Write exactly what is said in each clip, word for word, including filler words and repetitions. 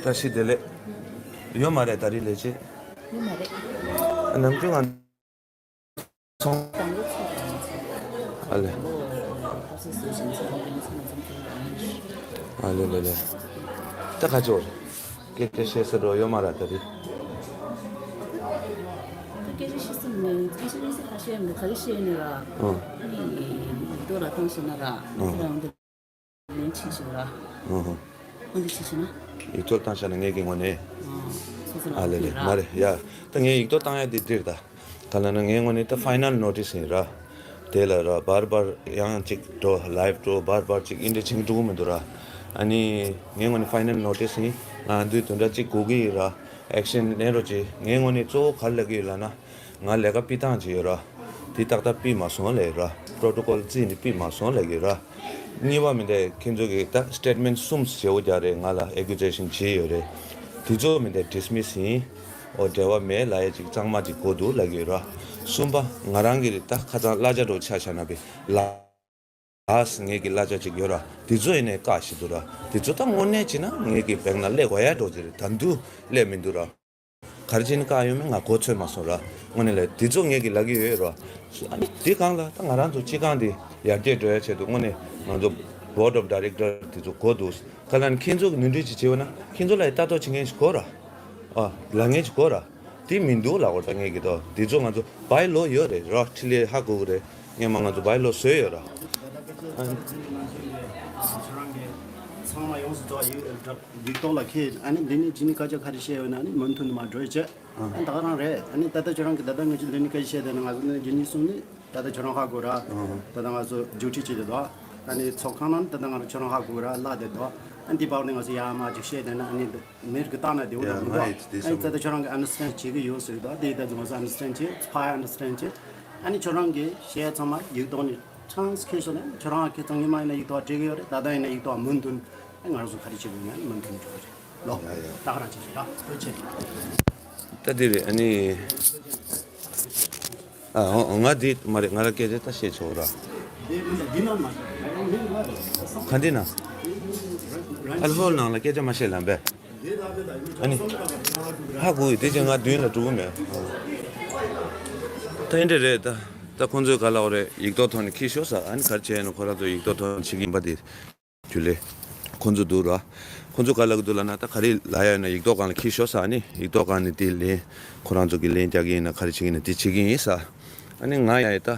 བཀྲ་ཤིས་བདེ་ལེགས། ཡོད་མ་རེད་ད་རིང་ལས་བྱེད། ཡོད་མ་རེད། ནམ་རྒྱུན་ང་ཚོང་། ཨ་ལེ། ཨ་ལེ་ལེ་ལེ། ད་ཁ་ཕྱོགས་རེད། སྐད་ཆ་བཤད་ས་འགྲོ་ཡོད་མ་རེད་ད་རིང་། སྐད་ཆ་བཤད་ས་མེད། སྐད་ཆ་བཤད་ས་ཁ་ཤས་མེད། ག་རེ་བཤད་ནས་ར། ཨང་། ཨ་ནི་རྡོ་ལ་བཏང་སོང་ན་ར། ཨང་། ལན་བྱེད་ཤོག་ར། ཨོ་ཧོ། ཨོ་འདི་བྱེད་ཤོག་ན། ཡིག་ཐོག་བཏང་བཞག་ན་ངེད་ཀྱི་ངོས་ནས། ཨོ། སོ་སོ་ལ་ཨ་ལེ་ལེ་ཕུལ་ར། མ་རེད་ཡ། ད་ངས་ཡིག་ཐོག་བཏང་ཡ་དེ་འདིར་ད། ག་ལ་ན་ངའི་ངོས་ནས་ད་ཕའི་ནལ་ནོ་ཊིས་ཡིན་ར། དེ་ལ་ར་བར་བར་ཡང་གཅིག་འགྲོ་ལའིབ་འགྲོ་བར་བར་གཅིག་ཨིན་འདྲ་བྱེད་འགྲོ་གི་མི་འདུག་ར། ཨ་ནི་ངའི་ངོས་ནས་ཕའི་ནལ་ནོ་ཊིས་ཡིན། ང་འདི་དོན་དག་གཅིག་དགོས་ཀྱི་ཡིན་ར། ཨེག་ཤན་ལེན་རོགས་གྱིས། ངའི་ངོས་ནས་གཙོ་བོ་ག་རེ་ལབ་ཀྱི་ཡོད་ལབ་ན། ང་ལས་ཀ་ཕུལ་སྟངས་ཅིག་ཡོད་ར། དེ་ཏག་ཏག་ཕུལ་མ་སོང་ལབ་ཡོད་ར། པོ་རོ་ཊོ་ཀོལ་བརྩིས་ནས་ཕུལ་མ་སོང་ལབ་ཀྱི་ཡོད་ར། གཉིས་པ་མི་འདྲ་ཁྱེད་ཚོ་གིས་ད་སི་ཊེཊ་མེན་ཊི་གསུམ་བརྗེ་པོ་རྒྱག་རེད། ང་ལ་ཨེ་ཀུ་ཛེ་ཤན་བྱས་ཡོད་རེད། དེ་ཚོ་མི་འདྲ་ཌི་སི་མི་སི་ཡིན། ཨོ་འབྲེལ་བ་མེད་ལབ་ཡ་ཅིག་གཙང་མ་ཅིག་དགོས་འདུག་ལབ་ཀྱི་ཡོད་ར། གསུམ་པ་ང་རང་གིས་ད་ཁ་སང་གླ་ཆ་འདྲ་པོ་ཆ་བཞག་ན་པའི་ལ། ལགས་ངེད་ཀྱི་གླ་ཆ་ཅིག་ཡོད་ར། དེ་ཚོ་ཡིན་ནའི་བཀག་བཞག་འདུག་ར། དེ་ཚོ་ད་དངོས་གནས་བྱས་ན་ངེད་ཀྱི་བེང་ལ་སླེབས་དགོས་ཡ་འདྲ་པོ་ཅིག་རེད། ད་དུང་སླེབས་མི་འདུག་ར། ག་རེ་བྱས་ནས་བཀག་ཡོད་མེད་ང་གོ་ཚོད་མ་སོང་ར། དངོས་གནས་ལ་དེ་ཚོ་ངེད་ཀྱིས་ལབ་ཀྱི་ཡོད་ར། ཨ་ནི་དེ་སྒང་ལ་ད་ང་རང་ཚོ་སྤྱི་ཁང་འདི་ཡར་རྒྱས་འགྲོ་ཡ་ཆེད་དུ་དངོས་གནས་ང་ཚོ་བྷོར་ཌི་ཨོཕ་ཌའི་རེག་ཊར་དེ་ཚོ་དགོས་འདུག་ག་ལ་ནི་ཁྱེད་ཚོ་གིས་ནོར་འཁྲུལ་ཅིག་བྱས་པ་ན་ཁྱེད་ཚོ་ལ་ཡི་ལྟ་རྟོག་བྱེད་མཁན་ཞིག་དགོས་ར། ཨ་ལབ་མཁན་ཞིག་དགོས་ར། དེ་མི་འདུག་ལབ་དགོས་རེད་ད་ངེད་ཀྱིས་ད། དེ་ཚོ་ང་ཚོ་བྷའི་ལོ་ཡོད་རེད་ར། འཕྲིན་ལས་ཧ་གོ་གི་རེད། སྔོན་མ་ང་ཚོ་བྷའི་ལོ་བཟོས་ཡོད་ར། ཚང་མ་ཡོངས་སུ་རྫོགས་ཡིག་ཡིག་ཐོག་ལ་འཁྱེར། ཨ་ནི་འདི་ནས་ཇི་ནས་སྐད་ཆ་ག་རེ་བཤད་ཡོད་ན་ཨ་ནི་མུ་མཐུད་ནས་མར་འགྲོ་ཡི་བྱས། ཨ་ནི་ད་ག་རང་རེད། ཨ་ནི་ད་ལྟ་ཁྱོད་རང་གིས་ད་ལྟ་ངས་ཀྱི་འདི་ནས་སྐད་ཆ་བཤད་བསྡད་ན་ང་ཚོ་འདི་ནས་ཇི་ནས་གསུམ་ནས། ད་ལྟ་ཁྱོད་རང་ཧ་གོ་ར། ཨ་ད་ལྟ་ང་ཚོ་ཌིའུ་ཊི་བྱེད་དེ་འདུག་ཨ་ནི་ཚོགས་ཁང་ནང་ད་ལྟ་ང་ཚོ་ཁྱོད་རང་ཧ་གོ་ར་ལབ་བསྡད་འདུག་ཨ་ནི་འདི་བར་ནས་ང་ཚོ་ཡར་མར་ཅིག་བཤད་བསྡད་ན་ཨ་ནི་འདི་མིར་གི་བཏང་ན་བདེ་བོ་ཡ་འདྲ་མི་ང་འདུག་ཡིས་དེ་ཨ་ནི་བསམ་ད་ལྟ་ཁྱོད་རང་གིས་ཨན་ཌར་སི་ཊེན་ཌ་བྱེད་ཀྱི་ཡོད་ཟེར་གི་འདུག་དེ་ད་ང་ཚོ་ཨན་ཌར་སི་ཊེན་ཌ་བྱེད། ཕར་ཨན་ཌར་སི་ཊེན་ཌ་བྱེད། ཨ་ནི་ཁྱོད་རང་གིས་བཤད་ཚང་མ་ཡིག་ཐོག་ནས་ཊ་རན་སི་ཀི་རིབ་ཤན་ནས་ཁྱོད་རང་གིས་ཚང་མ་ཡིན་ན་ཡིག་ཐོག་བྲིས་ཀྱི་ཡོད་རེད། ད་ལྟ་ཡིན་ན་ཡིག་ཐོག་མུ་མཐུད་ཨ་ང་རང་ཚོ་ག་རེ་བྱེད་དགོས་ན་མུ་མཐུད་འགྲོ་གི་རེད། ལོ། ཡ་ཡ། ད་ག་རང་བྱེད་ཀྱི་ར། ཐུགས་རྗེ་ཆེ། ད་འདི་རེད་ཨ་ནི། ཨ་ང་འདི་མ་རེད། ང་རང་སྐད་ཆ་ད་བཤད་ཆོག་ར། འདི་ནང་མ་ག་འདི་ན། ཨ་ཧོལ་ནང་ལ་སྐད་ཆ་མ་བཤད་ལམ་པས། ཨ་ནི། ཧ་གོ་ཡི་དེ་ཅན་ང་མདུན་ལ་འགྲོ་གི་མེད། ད་འདི་རེད་ད། ད་ཁོང་ཚོས་ག་ལབ་རེད། ཡིག་ཐོག་ཐོག་ནས་འཁྱེར་ཤོག་ཟེར། ཨ་ནི་ག་རེ་བྱས་ན་ཁོ་རང་ཚོ་ཡིག་ཐོག་ཐོག་ནས་བྱེད་ཀྱི་ཡིན་པ་དེ། རྒྱུ་ལས། ཁོང་ཚོ་འདུག་ར། ཁོང་ཚོ་ག་ལབ་ཀྱི་འདུག་ལབ་ན་ད་ག་རེ་ལབ་ཡ་ཡོད་ན་ཡིག་ཐོག་སྒང་ལ་འཁྱེར་ཤོག་ཟེར། ཨ་ནི་ཡིག་ཐོག་སྒང་ནས་དེ་ལན་ཁོ་རང་ཚོ་གི་ལན་རྒྱག་གི་ཡིན་ན་ག་རེ་བྱེད་ཀྱི་ཡིན་ན་དེ་བྱེད་ཀྱི་ཡིན་ཟེར། ཨ་ནི་ང་ཡང་ད་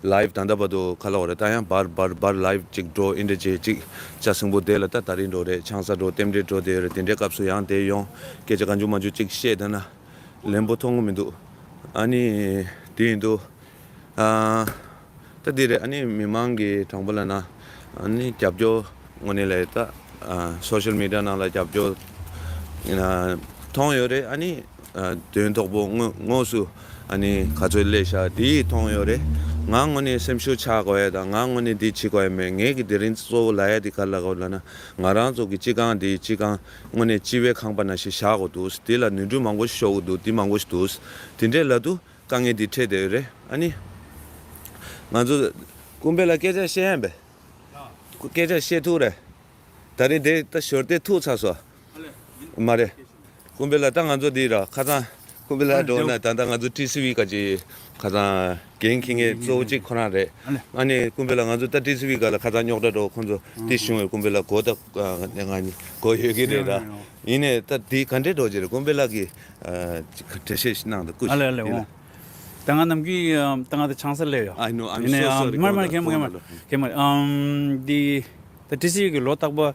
ལའིབ་ད་ལྟ་བར་དུ་ག་ལབ་རེད། ད་ཡང་བར་བར་བར་ལའིབ་ཅིག་འགྲོ་ཨིན་འདྲ་བྱེད་ཅིག་ལྕགས་སྲིན་པོ་དེ་ལ་ད་ད་རིང་འགྲོ་རེད། ཆང་ས་འགྲོ་རྟེན་འབྲེལ་འགྲོ་དེ་རེད། དེ་འདྲའི་སྐབས་སུ་ཡང་དེ་ཡོང་སྐད་ཆ་གང་བྱུང་མང་བྱུང་ཅིག་བཤད་ད་ན་ལན་པོ་མཐོང་གི་མི་འདུག་ཨ་ནི་དེ་ཡིན་དུས། ཨ། ད་འདི་རེད། ཨ་ནི་མི་མང་གི་དྲང་པོ་ལབ་ན། ཨ་ནི་རྒྱབ་སྐྱོར་དངོས་གནས་ལ་ད། ཨ་སོ་ཤལ་མི་ཌི་ཡ་ནང་ལ་རྒྱབ་སྐྱོར་ཨ་མཐོང་ཡོད་རེད། ཨ་ནི་ཨ་དོན་དག་པོ་དངོས་དངོས་སུ་ཨ་ནི་ག་ཚོད་སླེབས་ཤག་དེ་མཐོང་ཡོད་རེད། ང་དངོས་གནས་སེམས་ཤུགས་ཆག་དགོས་ཡ་དང་ང་དངོས་གནས་འདི་བྱེད་དགོས་ཡ་མེད། ངས་ཀྱི་དེ་རིང་གཙོ་བོ་ལབ་ཡ་དེ་ག་ལབ་དགོས་ལབ་ན་ང་རང་ཚོ་གི་སྤྱི་ཁང་འདི་སྤྱི་ཁང་དངོས་གནས་སྤྱི་པའི་ཁང་པ་ནང་བཞིན་བཞག་དགོས་འདུག་དེ་ལ་ནོར་འཁྲུལ་མང་པོ་ཞིག་ཤོར་གི་འདུག་དེ་མང་པོ་ཞིག་འདུག་དེ་འདྲས་ལབ་དུས། དཀའ་ངལ་འདི་འཕྲད་བསྡད་ཡོད་རེད། ཨ་ནི། ང་ཚོ། ཀུན་དཔལ་ལགས་སྐད་ཆ་བཤད་ཡ་ཡིན་པས། སྐད་ཆ་བཤད་ཐུབ་རེད། ད་རིང་དེ་ད་ཞོར་དེ་ཐུག་ཚར་སོང་། མ་རེད། ཀུན་དཔལ་ལགས་ད་ང་ཚོ་འདི་ར་ཁ་སང་། ཀུན་དཔལ་ལགས་འགྲོ་ན་ད་ལྟ་ང་ཚོ་ཊི་སི་ཝི་ག་ཅི། ཁ་སང་འགན་འཁྱེར་མཁན་གཙོ་བོ་གཅིག་ཁོ་རང་རེད། ཨ་ནི་ཀུན་དཔལ་ལགས་ང་ཚོ་ད་ཊི་སི་ཝི་ག་ལ་ཁ་སང་རྙོག་དྲ་འགྲོ་ཁོང་ཚོ་དེ་བྱུང་བས་ཀུན་དཔལ་ལགས་གོ་ད་ང་གོ་ཡོད་ཀྱི་རེད་ར། ཡིན་ནའི་ད་དེ་ག་འདྲས་འགྲོ་གི་རེད། ཀུན་དཔལ་ལགས་ཀྱིས། འགྲེལ་བཤད་ཞིག་གནང་དང་སྐུ་ཨ་ལེ་ཨ་ལེ་འོང་། ད་ང་ནམ་རྒྱུན་ད་ང་ད་ཆང་ས་ལས་ཡོད། I know, I'm ཡིན་ནའི་so sorry. མར་མར་གེ་མ་གེ་མ་གེ་མ་ཨམ་འདི་ད་ཊི་སི་ཝི་གི་ལོ་རྟག་པ་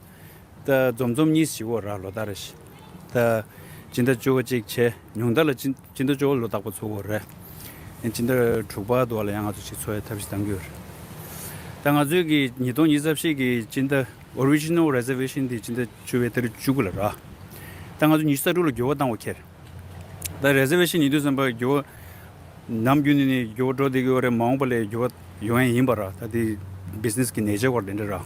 ད་འཛོམས་འཛོམས་གཉིས་ཤིག་འོ་ར་ལོ་ལྟར་རེ་ཞིག་ད་སྤྱི་ཟླ་བཅུ་པ་གཅིག་བྱས་ཉུང་མཐའ་ལ་སྤྱི་སྤྱི་ཟླ་བཅུ་པ་ལོ་རྟག་པ་ཚུགས་འོ་རེད། ཡང་སྤྱི་ཟླ་དྲུག་པ་དུ་བ་ལ་ཡང་ང་ཚོ་ཞིག་འཚོགས་ཡ་ཐབས་ཤིག་གཏང་གི་ཡོད་རེད། ད་ང་ཚོའི་གི་ཉིས་སྟོང་ཉི་ཤུ་རྩ་བཞི་གི་སྤྱི་ཟླ་Original reservation དེ་སྤྱི་ཟླ་བཅུ་པའི་ཏ་རིག་བཅུ་དགུ་ལ་ར། ད་ང་ཚོ་ཉི་ཤུ་རྩ་དྲུག་ལ་འགྱུར་བ་བཏང་བ་ཁྱེར། ད་reservation ཡིན་དུས་ཙམ་པ་འགྱུར་བ། ནམ་རྒྱུན་ནས་ནི་འགྱུར་བ་འགྲོ་བསྡད་ཀྱི་ཡོད་རེད། མ་འོངས་པ་ལ་འགྱུར་བ་ཡོང་ཡ་ཡིན་པ་ར། ད་དེ་business གི་nature སྐོར་དེ་འདྲ་ར།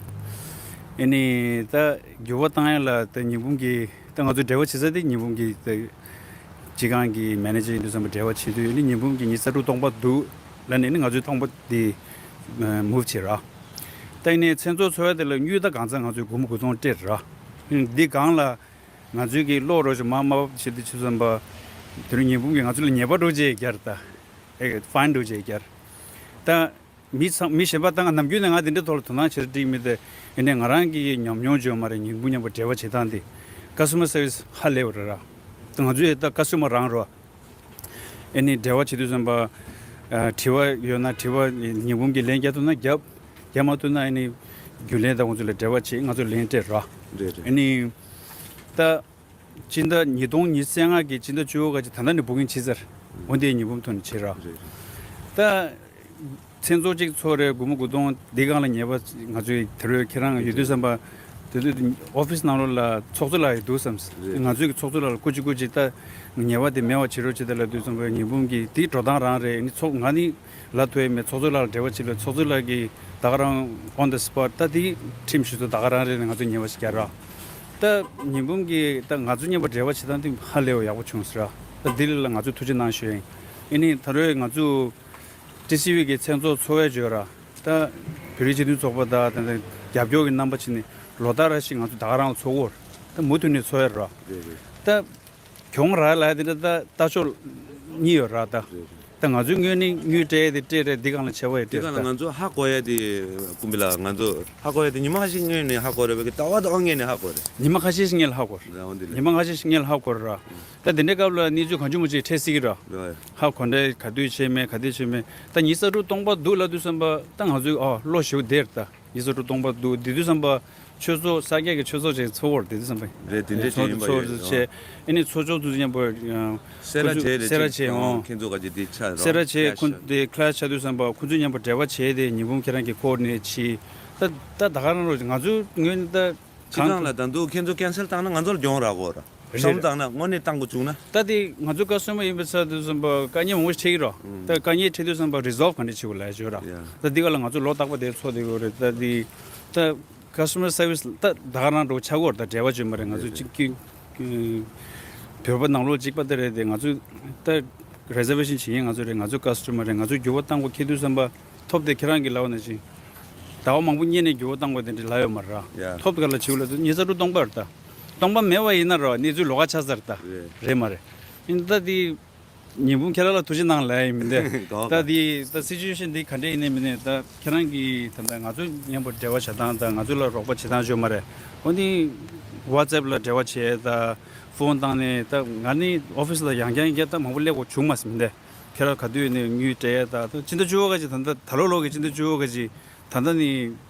ཨེ་ནི་ད་འགྱུར་བ་བཏང་ཡ་ལ་ད་ཉི་འབུམ་གྱི་ད་ང་ཚོ་འབྲེལ་བ་བྱེད་ས་དེ་ཉི་འབུམ་གྱི་ད་སྤྱི་ཁང་གི་manager ཡིན་དུས་ཙམ་པ་འབྲེལ་བ་བྱེད་དུས་ཨེ་ནི་ཉི་འབུམ་གྱི་ཉི་ཤུ་རྩ་དྲུག་སྟོང་པ་འདུག་ལབ་ནས་ནི་ང་ཚོའི་སྟོང་པ་དེ་move བྱེད་ར། ད་ཡིན་ནའི་མཚན་ཚོགས་འཚོགས་ཡ་དེ་ལ་དངུལ་ད་གང་ཚ་ང་ཚོས་སྒོར་མོ་དགུ་སྟོང་སྤྲད་ར། འདི་སྒང་ལ། ང་ཚོའི་གི་བློ་རོགས་ཞིག་མ་མ་བབ་བྱེད་དུ་ཆུ་ཚན་པ། དེ་རིང་ཉི་འབུམ་གྱིས་ང་ཚོ་ལ་ཉེས་པ་འགྲོ་བྱེད་རྒྱར་ད། ཨེ་ཕའིན་འགྲོ་བྱེད་རྒྱར། ད་མི་ཚང་མི་གཞན་པ་ད་ང་ནམ་རྒྱུན་ནས་ང་དེ་འདྲའི་ཐོག་ལ་དོ་སྣང་བྱེད་ཀྱི་མི་དེ། ཨེ་ནས་ང་རང་གི་ཉམས་མྱོང་བརྗོད་མ་རེད། ཉི་འབུམ་མཉམ་པོ་འབྲེལ་བ་བྱེད་སྟངས་དེ། ཀ་སི་ཊ་མར་སར་བི་སི་ཧ་ལས་པ་རེད་ར། ད་ང་ཚོའི་ད་ཀ་སི་ཊ་མར་རང་རོ། ཨེ་ནི་འབྲེལ་བ་བྱེད་དུས་ཙམ་པ། ཨ་དྲི་བ་ཡོད་ན་དྲི་བ་ཉི་འབུམ་གྱིས་ལན་རྒྱག་ཐུབ་ན་རྒྱབ། རྒྱག་མ་ཐུབ་ན་ཨེ་ནི་རྒྱུན་ལས་དང་ཁོང་ཚོ་ལ་འབྲེལ་བ་བྱེད། ང་ཚོ་ལན་སྤྲད་རོགས། རེད་རེད། ཨེ་ནི་ད་སྤྱི་ཟླ་ཉིས་སྟོང་ཉི་ཤུ་རྩ་ལྔ་གི་སྤྱི་ཟླ་བཅུ་པ་ག་ཅིག་ད་ལྟ་ནས་བུ་ཀིང་བྱས་ཚར། འོན་ཏེ་ཉི་འབུམ་ཐོག་ནས་བྱེད་རོགས། རེད་རེད། ད། མཚན་ཚོགས་གཅིག་ཚོགས་རེད། སྒོར་མོ་དགུ་སྟོང་འདི་སྒང་ལ་ཉེས་པ་ང་ཚོའི་དེ་རུ་ཁྱེད་རང་ཡོད་དུས་ཙམ་པ། དེ་དུས་ཨོ་ཕིས་ནང་ལོགས་ལ་ཚོགས་གཙོ་ལགས་ཡོད་འདུག་བསམ། རེད། ང་ཚོའི་གི་ཚོགས་གཙོ་ལགས་ལ་སྐུ་མཁྱེན་སྐུ་མཁྱེན་ད་ཉེས་པ་དེ་མེད་པ་བྱེད་རོགས་བྱེད་དེ་ལབ་དུས་ཙམ་པ་ཉི་འབུམ་གྱིས་དེ་འགྲོ་སྟངས་རང་རེད། ནི་ཚོགས་ང་ནི་ལབ་ཐུབ་ཡ་མེད། ཚོགས་གཙོ་ལགས་ལ་འབྲེལ་བ་བྱེད་ལ་ཚོགས་གཙོ་ལགས་ཀྱིས་ད་ག་རང་on the spot ད་དེ་ཁྲིམས་ཞུ་ཚོ་ད་ག་རང་རེད། ང་ཚོ་ཉེས་པ་ཞིག་རྒྱག་རོགས། ད་ཉི་འབུམ་གྱིས་ད་ང་ཚོ་མཉམ་པོ་འབྲེལ་བ་བྱེད་སྟངས་དེ་ཧ་ལས་པ་ཡག་པོ་བྱུང་ཟེར་ར། ད་འདི་ལ་ང་ཚོ་ཐུགས་རྗེ་གནང་ཞུ་ཡིན། ཨེ་ནི་ད་རེས་ང་ཚོ། ཊི་སི་ཝི་གི་མཚན་ཚོགས་ཚོགས་ཡས་བརྗོད་ར། ད་བོད་རིགས་སྤྱི་མཐུན་ཚོགས་པ་དང་ད་ལྟ་རྒྱབ་སྐྱོར་གྱི་རྣམ་པ་ཕྱེ་ནས་ལོ་ལྟར་ར་ཞིག་ང་ཚོ་ད་ག་རང་ཚོགས་ཀྱི་ཡོད་རེད། ད་མུ་མཐུད་ནས་ཚོགས་ཡས་ར། རེད་རེད། ད་གྱོང་རག་ལབ་ཡ་དེ་འདྲ་ད་ལྟ་ཕྱོགས་གཉིས་ཡོད་ར་ད། རེད་རེད། ད་ང་ཚོའི་ངོས་ནས་དངུལ་སྤྲད་ཡས་དེ་སྤྲད་རེད། འདི་སྒང་ལ་ཆེ་བ་ཡས་འདི་སྒང་ལ་སྤྲད་ད། ང་ཚོ་ཧ་གོ་ཡས་དེ་ཀུམ་པི་ལགས་ང་ཚོ་ཧ་གོ་ཡས་དེ་ཉི་མ་ཁ་ཤས་སྔོན་ནས་ཧ་གོ་རེད་པས་ཀྱི་ཟླ་བ་དང་སྔོན་ནས་ཧ་གོ་རེད། ཉི་མ་ཁ་ཤས་ཤིག་སྔོན་ལ་ཧ་གོ་རེད། རེད་འོ་འདི་ལས། ཉི་མ་ཁ་ཤས་ཤིག་སྔོན་ལ་ཧ་གོ་རེད་ར། ད་དེ་འདྲའི་སྐབས་ལ་གནས་ཚུལ་གང་བྱུང་མང་བྱུང་འཕྲད་སྲིད་ཀྱི་ར། རེད། ཧ་གོ་འདྲ་ག་དུས་བྱས་མེད་ག་དུས་བྱས་མེད། ད་ཉི་ཤུ་རྩ་དྲུག་སྟོང་པ་འདུག་ལབ་དུས་ཙམ་པ་ད་ང་ཚོའི་ཨ་བློ་ཞེ་པོ་བདེ་རེད། ད་ཉི་ཤུ་རྩ་དྲུག་སྟོང་པ་འདུག་དེ་དུས་ཙམ་པ་ཆོས་ཚོགས་ས་སྐྱ་གི་ཆོས་ཚོགས་ཅིག་ཚོགས་ཡོད་རེད། དེ་དུས་ཙམ་པ་རེད། དེ་འདྲ་ཅིག་ཡིན་པ་ཚོགས་ཡོད་ཚོགས་བྱས། ཨེ་ནི་ཚོགས་ཆུང་དུ་མཉམ་པོ་སེ་ར་བྱས་རེད། སེ་ར་ཅིག་བྱས་འོང་། ཁྱེད་ཚོ་ག་ཅིག་དེ་ཆ་རོགས་སེ་ར་བྱས་ཁོང་དེ་ཁ་ལེ་ཤི་ཆགས་དུས་ཙམ་པ་ཁོང་ཚོ་མཉམ་པོ་འབྲེལ་བ་བྱས་ཏེ་ཉི་འབུམ་ཁྱེད་རང་གི་ཁོ་ནས་ཕྱི། ད་ད་ད་ག་རང་རོགས་ང་ཚོའི་ངོས་ནས་ད། སྤྱི་བཏང་ལ་ད་དུང་ཁྱེད་ཚོ་ཀན་སེལ་བཏང་ན་ང་ཚོར་གྱོང་རག་གོ་ར། རེད་བསམ་རེད། བཏང་ན་དངོས་གནས་བཏང་དགོས་བྱུང་ན། ད་དེ་ང་ཚོ་ཀ་སི་ཊ་མར་ཡིན་པའི་ས་དེ་ཙམ་པ་དཀའ་ངལ་མང་པོ་ཞིག་འཕྲད་ཀྱི་རོ། ཨང་། ད་དཀའ་ངལ་འཕྲད་དུས་ཙམ་པ་རི་སོལ་བ་ག་འདྲ་བྱེད་དགོས་ལབ་ཞོར་ར། ཡ། ད་འདི་ག་ལ་ང་ཚོ་ལོ་རྟག་པ་དེ་ཚོགས་བསྡད་དགོས་རེད། ད་འདི་ད་ཀ་སི་ཊ་མར་སར་བི་སི་ད་ད་ག་རང་འགྲོ་ཆགས་ཀྱི་ཡོད་རེད། ད་འབྲེལ་བ་བྱེད་མ་རེད། ང་ཚོ་རེད་གཅིག་གི་བོད་པ་ནང་ལོགས་གཅིག་པ་དེ་རེད་དེ། ང་ཚོ་ད་རི་ཛར་ཝེ་ཤན་བྱེད་མཁན་ང་ཚོ་རེད། ང་ཚོ་ཀ་སི་ཊ་མར་རེད། ང་ཚོ་འགྱུར་བ་གཏང་དགོས་འཁེལ་དུས་ཙམ་པ་ཐོབ་དེ་ཁྱེད་རང་གི་ལབ་པ་ནང་བཞིན་ཟླ་བ་མང་པོ་སྔོན་ནས་འགྱུར་བ་གཏང་དགོས་དེ་འདྲ་ལབ་ཡོད་མ་རེད་ར། ཡ། ཐོབ་དེ་ག་ལ་བྱེད་དགོས་ལབ་དུས་ཉི་ཤུ་རྩ་དྲུག་སྟོང་པ་རེད། ད་སྟོང་པ་མེད་པ་ཡིན་ན་རོ་གནས་ཚུལ་ལོགས་ཀ་ཆགས་ཚར། ད་རེད། རེད་མ་རེད། ཡིན་ད་དེ། ཉི་འབུམ་ཁྱེད་རང་ལ་ཐུགས་རྗེ་གནང་ལབ་ཡ་ཡིན་མིན་ཏེ། གང་ད་དེ་ད་སི་ཅུ་ཨེ་ཤན་འདི་ག་འདྲ་ཡིན་ནའི་མིན་ནའི་ད་ཁྱེད་རང་གིས་ད་ལྟ་ང་ཚོ་མཉམ་པོ་འབྲེལ་བ་བྱེད་སྟངས་དང་ང་ཚོ་ལ་རོགས་པ་བྱེད་སྟངས་ཡོད་མ་རེད། འོ་འདི་ཝ་ཊི་སེབ་ལ་འབྲེལ་བ་བྱས་ད་ཕོན་བཏང་ནས་ད་ང་ནི་ཨོ་ཕི་སི་ལ་ཡང་བསྐྱར་ཡང་བསྐྱར་ད་མང་པོ་སླེབས་དགོས་བྱུང་མ་སོང་མིན་ཏེ། ཁྱེད་རང་ག་དུས་ནས་དངུལ་སྤྲད་ད་ད་ཕྱི་ཟླ་བཅུ་པ་ག་ཅིག་ད་ལྟ་ད་ལོ་ལོ་གི་ཕྱི་ཟླ་བཅུ་པ་ག་ཅིག་ད་ལྟ་ནི།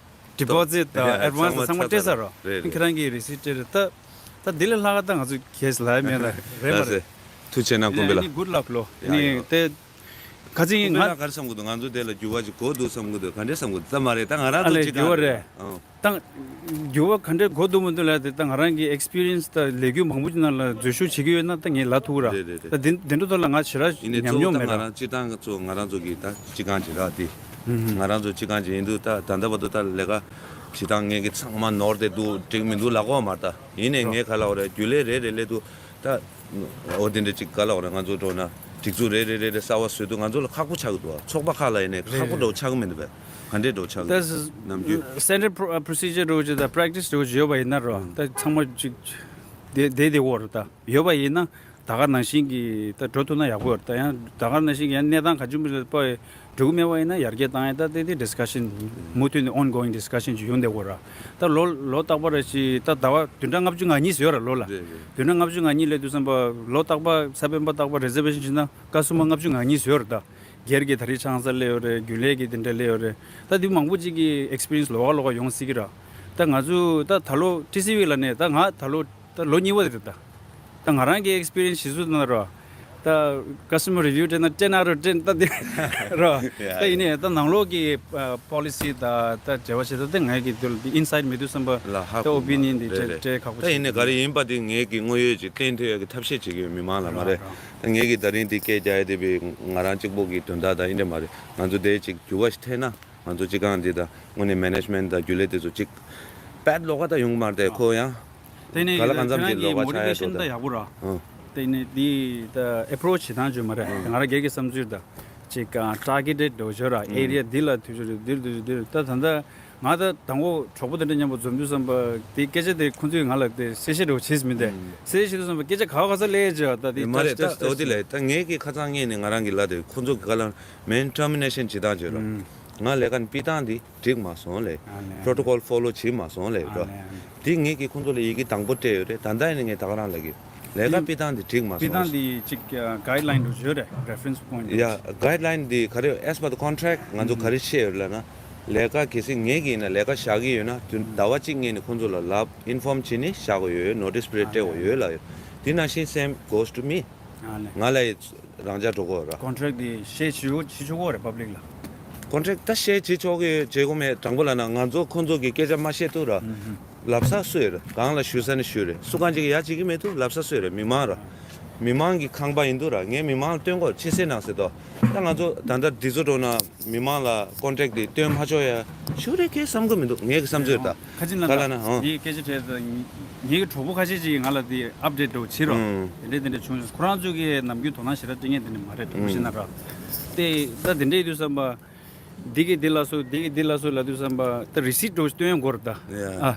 ཌི་པོ་ཟིཊ་དང་ཡ་ཨེཌ་ཝན་སི་ཚང་མ་སྤྲད་ཚར་རོ། རེད་རེད། ཁྱེད་རང་གིས་རི་སིབ་སྤྲད་རེད། ད་ད་འདི་ལས་ལྷག་ད་ང་ཚོ་གས་ལ་མེད་ལ་རེད་མ་རེད། ཐུགས་རྗེ་གནང་ཀུམ་པི་ལགས། ཨ་ནི་གུཌ་ལག་ལོ། ཡ་ནི་ཡ། དེ་ཁ་ཅིག་ཀུམ་པི་ང་ལགས་ག་རེ་བསམ་གི་འདུག་ང་ཚོ་དེ་ལ་འགྱུར་བ་ཅིག་དགོས་འདུག་བསམ་གི་འདུག་ག་འདྲས་བསམ་གི་འདུག་ད་མ་རེད། ད་ང་རང་ཚོ་ཨ་ལས་ཅིག་འགྱུར་བ་རེད། ཨང་། ད་འགྱུར་བ་ག་འདྲས་དགོས་འདུག་མི་འདུག་ལ་དེ་ད་ང་རང་གི་ཨེག་སི་པི་རི་ཡན་སི་ད་ལས་འགུལ་མང་པོ་ཅིག་ནང་ལ་འཛུལ་ཞུགས་བྱེད་ཀྱི་ཡོད་ན་ད་ངས་ལབ་ཐུབ་ར། རེད་རེད་རེད། ད་དེ་དེ་འདྲ་ཐོག་ལ་ང་ཞེ་དྲག་ཡིན་ནའི་ཉམས་གཙོ་བོ་མྱོང་མེད་ད་ར། ང་རང་སྤྱིར་བཏང་གཙོ་ང་རང་ཚོ་གི་ད་སྤྱི་ཁང་ཅིག་ར་དེ། ང་རང་ཚོ་སྤྱི་ཁང་ཅིག་ཡིན་དུས་ད་ད་ལྟ་བར་དུ་ད་ལས་ཀ་སྤྱིར་བཏང་ངས་གི་ཚང་མ་ནོར་ཏེ་འདུག་འགྲིག་མི་འདུག་ལབ་ཀྱི་ཡོད་མ་རེད། ད་ཡིན་ནའི་ངས་ག་ལབ་དགོས་རེད། རྒྱུན་ལས་རེ་རེ་སླེབས་དུས་ད། འོ་དེ་འདྲ་ཅིག་ག་ལབ་དགོས་རེད། ང་ཚོ་འགྲོ་ན་སྒྲིག་འཛུགས་རེ་རེ་རེ་རེ་གསར་པ་བཟོས་དུས་ང་ཚོ་ལ་ཁག་པོ་ཆགས་ཀྱི་འདུག་ཚོགས་པ་ཁག་ལ་ཡིན་ནའི་ཁག་པོ་འདྲ་བོ་ཆགས་ཀྱི་མི་འདུག་པས། ག་འདྲས་འདྲ་བོ་ཆགས་ཀྱི་འདུག་ནམ་རྒྱུན། སེན་ཊར་པོ་རོ་སི་ཇར་འདྲ་བོ་ཅིག་དང་པེ་རེག་ཊི་སི་འདྲ་བོ་ཅིག་ཡོད་པ་ཡིན་ན་རོ། ད་ཚང་མ་ཅིག་བསྡད་བསྡད་བསྡད་ཡོད་རེད། ད་ཡོད་པ་ཡིན་ན་ད་ག་ནང་བཞིན་གྱི་ད་འགྲོ་ཐུབ་ན་ཡག་པོ་ཡོད་རེད། ད་ཡང་ད་ག་ནང་བཞིན་གྱི་ཡང་གནས་སྟངས་ག་ཅུང་མི་ལ་པ་འགྲོ་གི་མེད་པ་ཡིན་ན་ཡར་རྒྱས་བཏང་ཡ་ད་དེ་དེ་ཌི་སི་ཀ་ཤན་མུ་མཐུད་ནས་ཨོན་གོ་ཡིང་ཌི་སི་ཀ་ཤན་ཅིག་ཡོང་བསྡད་ཡོད་རེད། ད་ལོ་ལོ་རྟག་པར་རེ་ཞིག་ད་ཟླ་བ་བདུན་ཕྲག་ལྔ་བཅུ་ང་གཉིས་ཟེར་ཡོད་རེད་ལོ་ལ། རེད་རེད། བདུན་ཕྲག་ལྔ་བཅུ་ང་གཉིས་སླེབས་དུས་ཙམ་པ་ལོ་རྟག་པར་ས་བོན་པ་རྟག་པར་རི་ཛར་ཝེ་ཤན་བྱས་ན་ཀ་སུ་མ་ལྔ་བཅུ་ང་གཉིས་ཟེར་ཡོད་རེད། ད་སྒེར་གྱི་ད་རེས་ཆང་ས་སླེབས་ཡོད་རེད། རྒྱུན་ལས་ཀྱི་དེ་འདྲ་སླེབས་ཡོད་རེད། ད་དེ་མང་པོ་ཅིག་གི་ཨེག་སི་པི་རི་ཡན་སི་ལོགས་ཀ་ལོགས་ཀ་ཡོང་སྲིད་ཀྱི་རེད། ད་ང་ཚོ་ད་ད་ལོ་ཊི་སི་ཝི་ལ་ནས་ད་ང་ད་ལོ་ད་ལོ་གཉིས་པ་དེ་རེད། ད་ད་ང་རང་གི་ཨེག་སི་པི་རི་ཡན་སི་གཞི་བཟུང་གནང་རོགས། ད་ཀ་སི་ཊ་མར་རི་བིའུ་སྤྲད་ན་སྤྲད་ན་རོགས་སྤྲད་ད་དེ་རོགས། ཡ་ད་ཡིན་ནའི་ད་ནང་ལོགས་ཀྱི་པོ་ལི་སི་དང་ད་འབྲེལ་བ་བྱེད་ད་དེ་ངའི་གི་དེ་ལ་དེ་ཨིན་སའིཌ་མེད་དུས་ཙམ་པ་ལ་ཧ་ད་ཨོ་པི་ནི་ཡན་དེ་རེད་སྤྲད་རེད། སྤྲད་ཁག་པོ་ད་ཡིན་ནའི་ག་རེ་ཡིན་པ་དེ་ངའི་གི་དངོས་ཡོད་ཅིག་བསྟན་ཐུབ་ཡ་གི་ཐབས་ཤེས་བྱེད་ཀྱི་ཡོད། མི་མང་ལ་མ་རེད། རོགས་རོགས། ད་ངའི་གི་ད་རིང་དེ་སྐད་རྒྱག་ཡ་དེ་བས་ང་རང་གཅིག་པོ་གི་དོན་དག་ད་ཡིན་འདྲ་མ་རེད། ང་ཚོ་དེ་ཅིག་འགྱུར་བ་ཞིག་ཐེབས་ན། ང་ཚོ་སྤྱི་ཁང་འདི་དང་དངོས་གནས་མེ་ནེཇ་མེན་ཊི་དང་རྒྱུན་ལས་དེ་ཚོ་གཅིག་པད་ལོགས་ཀ་ད་ཡོང་གི་མ་རེད་དེ་ཁོ་ཡང་། དེ་ནས་ག་ལ་གང་འཚམ་ཁྱེད་རང་ཅིག་གི་ལོགས་ཀ་མོ་ཊི་ཆགས་ཡ་བེ་ཤན་འགྲོ་ད་ད། ཡག་པོ་ར། ཨང་། དེ་ནས་འདི་ད་ཨེ་པོ་རོ་ཆི་བྱེད་སྟངས་བརྗོད་མ་རེད། ཨང་། ང་རང་སྒེར་གྱི་བསམ་ཚུལ་ད་ཅིག་ཊར་གེ་ཊེཌ་འདྲ་བོ་བརྗོད་ར། ཨེ་རི་ཡ་འདི་ལ་དུས་ཚོད་འདིར་དུས་ཚོད་འདིར་ད་ད་ལྟ་ ང་ད་དང་པོ་གྲོགས་པོ་དེ་འདྲ་མཉམ་པོ་འཛོམས་དུས་ཙམ་པ་དེ་སྐད་ཆ་དེ་ཁོང་ཚོས་ང་ལ་དེ་གསལ་བཤད་འདྲ་བོ་བྱས་མི་འདུག་ཨུམ། གསལ་བཤད་བྱེད་དུས་ཙམ་པ་སྐད་ཆ་ག་བ་ག་ས་སླེབས་བྱས་པ་ད་དེ་མ་རེད། ད་འོ་དེ་ལས་ད་ངས་ཀྱི་ཁ་སང་ངས་ནི་ང་རང་གི་ལ་དེ་ཁོང་ཚོ་གི་ག་ལ་མེན་ཊར་མི་ནེ་ཤན་བྱེད་སྟངས་བྱོས་ར། ཨུམ། ང་ལས་ཀ་ནི་སྤི་སྟངས་འདི་འགྲིག་མ་སོང་ལས། ཨ་ནེ། པྲོ་ཊོ་ཀོལ་ཕོ་ལོ་བྱེད་མ་སོང་ལས་ཨ་ར། ནེ། ཨ་ནེ། དེ་ངས་ཀྱི་ཁོང་ཚོ་ལ་ཡི་གེ་དང་པོ་སྤྲད་ཡོད་རེད། ད་ལྟ་ཡིན་ན་ངས་ད་ག་རང་ལ་གི་ལས་ཀ་དེ་སྤི་སྟངས་འདི་འགྲིག་མ་སྤི་སྟངས་སོང་། འདི་ཅིག་ག་ཡིཌ་ལའིན་འདྲ་བོ་ཡོད་རེད། རེ་ཕ་རེན་སི་པོ་ཡིན་ཊི། ཡ་ག་ཡིཌ་ལའིན་འདི་ག་རེ་as per the contract ང་ཚོ་ག་རེ་བཤད་ཡོད་ལབ་ན། ལས་ཀ་གལ་སྲིད་ངས་ཀྱི་ཡིན་ན་ལས་ཀ་བཞག་གི་ཡོད་ན་དུས་ཟླ་བ་གཅིག་སྔོན་ནས་ཁོང་ཚོ་ལ་ལབ་ཨིན་ཕོམ་བྱས་ནས་བཞག་དགོས་ཡོད། ནོ་ཊིས་པི་རི་ཡོཌ་སྤྲད་དགོས་ཡོད་ལབ་ཡོད། དེ་ནང་བཞིན་same goes to me། ཨ་ལས། ང་ལ་ཡི་རང་འཇགས་འགྲོ་དགོས་ར། ཀོན་ཊེག་དེ་ཤེར་བྱེད་ཆོག་བྱེད་ཆོག་གི་རེད་པབ་ལིག་ལ། ཀོན་ཊེག་ད་ཤེར་བྱེད་ཆོག་གི་བྱེད་དགོས་མེད། དྲང་པོ་ལབ་ན་ང་ཚོ་ཁོང་ཚོ་གི་སྐད་ཆ་མ་བཤད་ཐུབ་ར། ཨུམ་ཧུམ། ལབ་ས་སུ་ཡོད་ར། གང་ལ་ཞུ་ས་ནི་ཞུ་རེད། སུ་གང་ཅིག་གི་ཡ་བྱེད་ཀྱི་མེད་ཐུབ་ལབ་ས་སུ་ཡོད་རེད། མི་མང་ར། མི་མང་གི་ཁང་པ་ཡིན་འདུག་ར། ངས་མི་མང་ལ་སྟོན་དགོས་ཕྱི་གསལ་ནང་གསལ་དོ། ད་ང་ཚོ་ད་ལྟ་འདི་ཚོ་འགྲོ་ན། མི་མང་ལ་ཀོན་ཊེག་དེ་སྟོན་མ་ཆོག་ཡ། ཞུ་རེ་ཁའི་བསམ་གི་མི་འདུག་ངའི་གི་བསམ་ཚོད་ད། ཁ་ཅིག་ན་ག་ལ་ན་ཧང་། ངའི་སྐད་ཆ་དྲན་ད། ངའི་གི་གྲོགས་པོ་ཁ་ཤས་ཅིག་ང་ལ་དེ་ཨབ་ཌེཊ་འདྲ་བོ་བྱེད་རོགས། ཨུམ། དེ་འདྲས་དེ་འདྲས་བྱུང་སོང་། ཁོ་རང་ཚོ་གི་ནམ་རྒྱུན་དོ་སྣང་ཞེ་དྲག་སྤྲད་མཁན་དེ་འདྲས་མ་རེད། གྲོགས་པོ་ཤིག་ན་ར། དེ་ད་དེ་འདྲས་ཡིན་དུས་ཙམ་པ། འདི་གི་འདི་ལ་སོ་འདི་གི་འདི་ལ་སོ་ལབ་དུས་ཙམ་པ་ད་རི་སིཊ་འདྲ་བོ་ཞིག་སྟོན་དགོས་རེད་ད། ཡ། ཨ།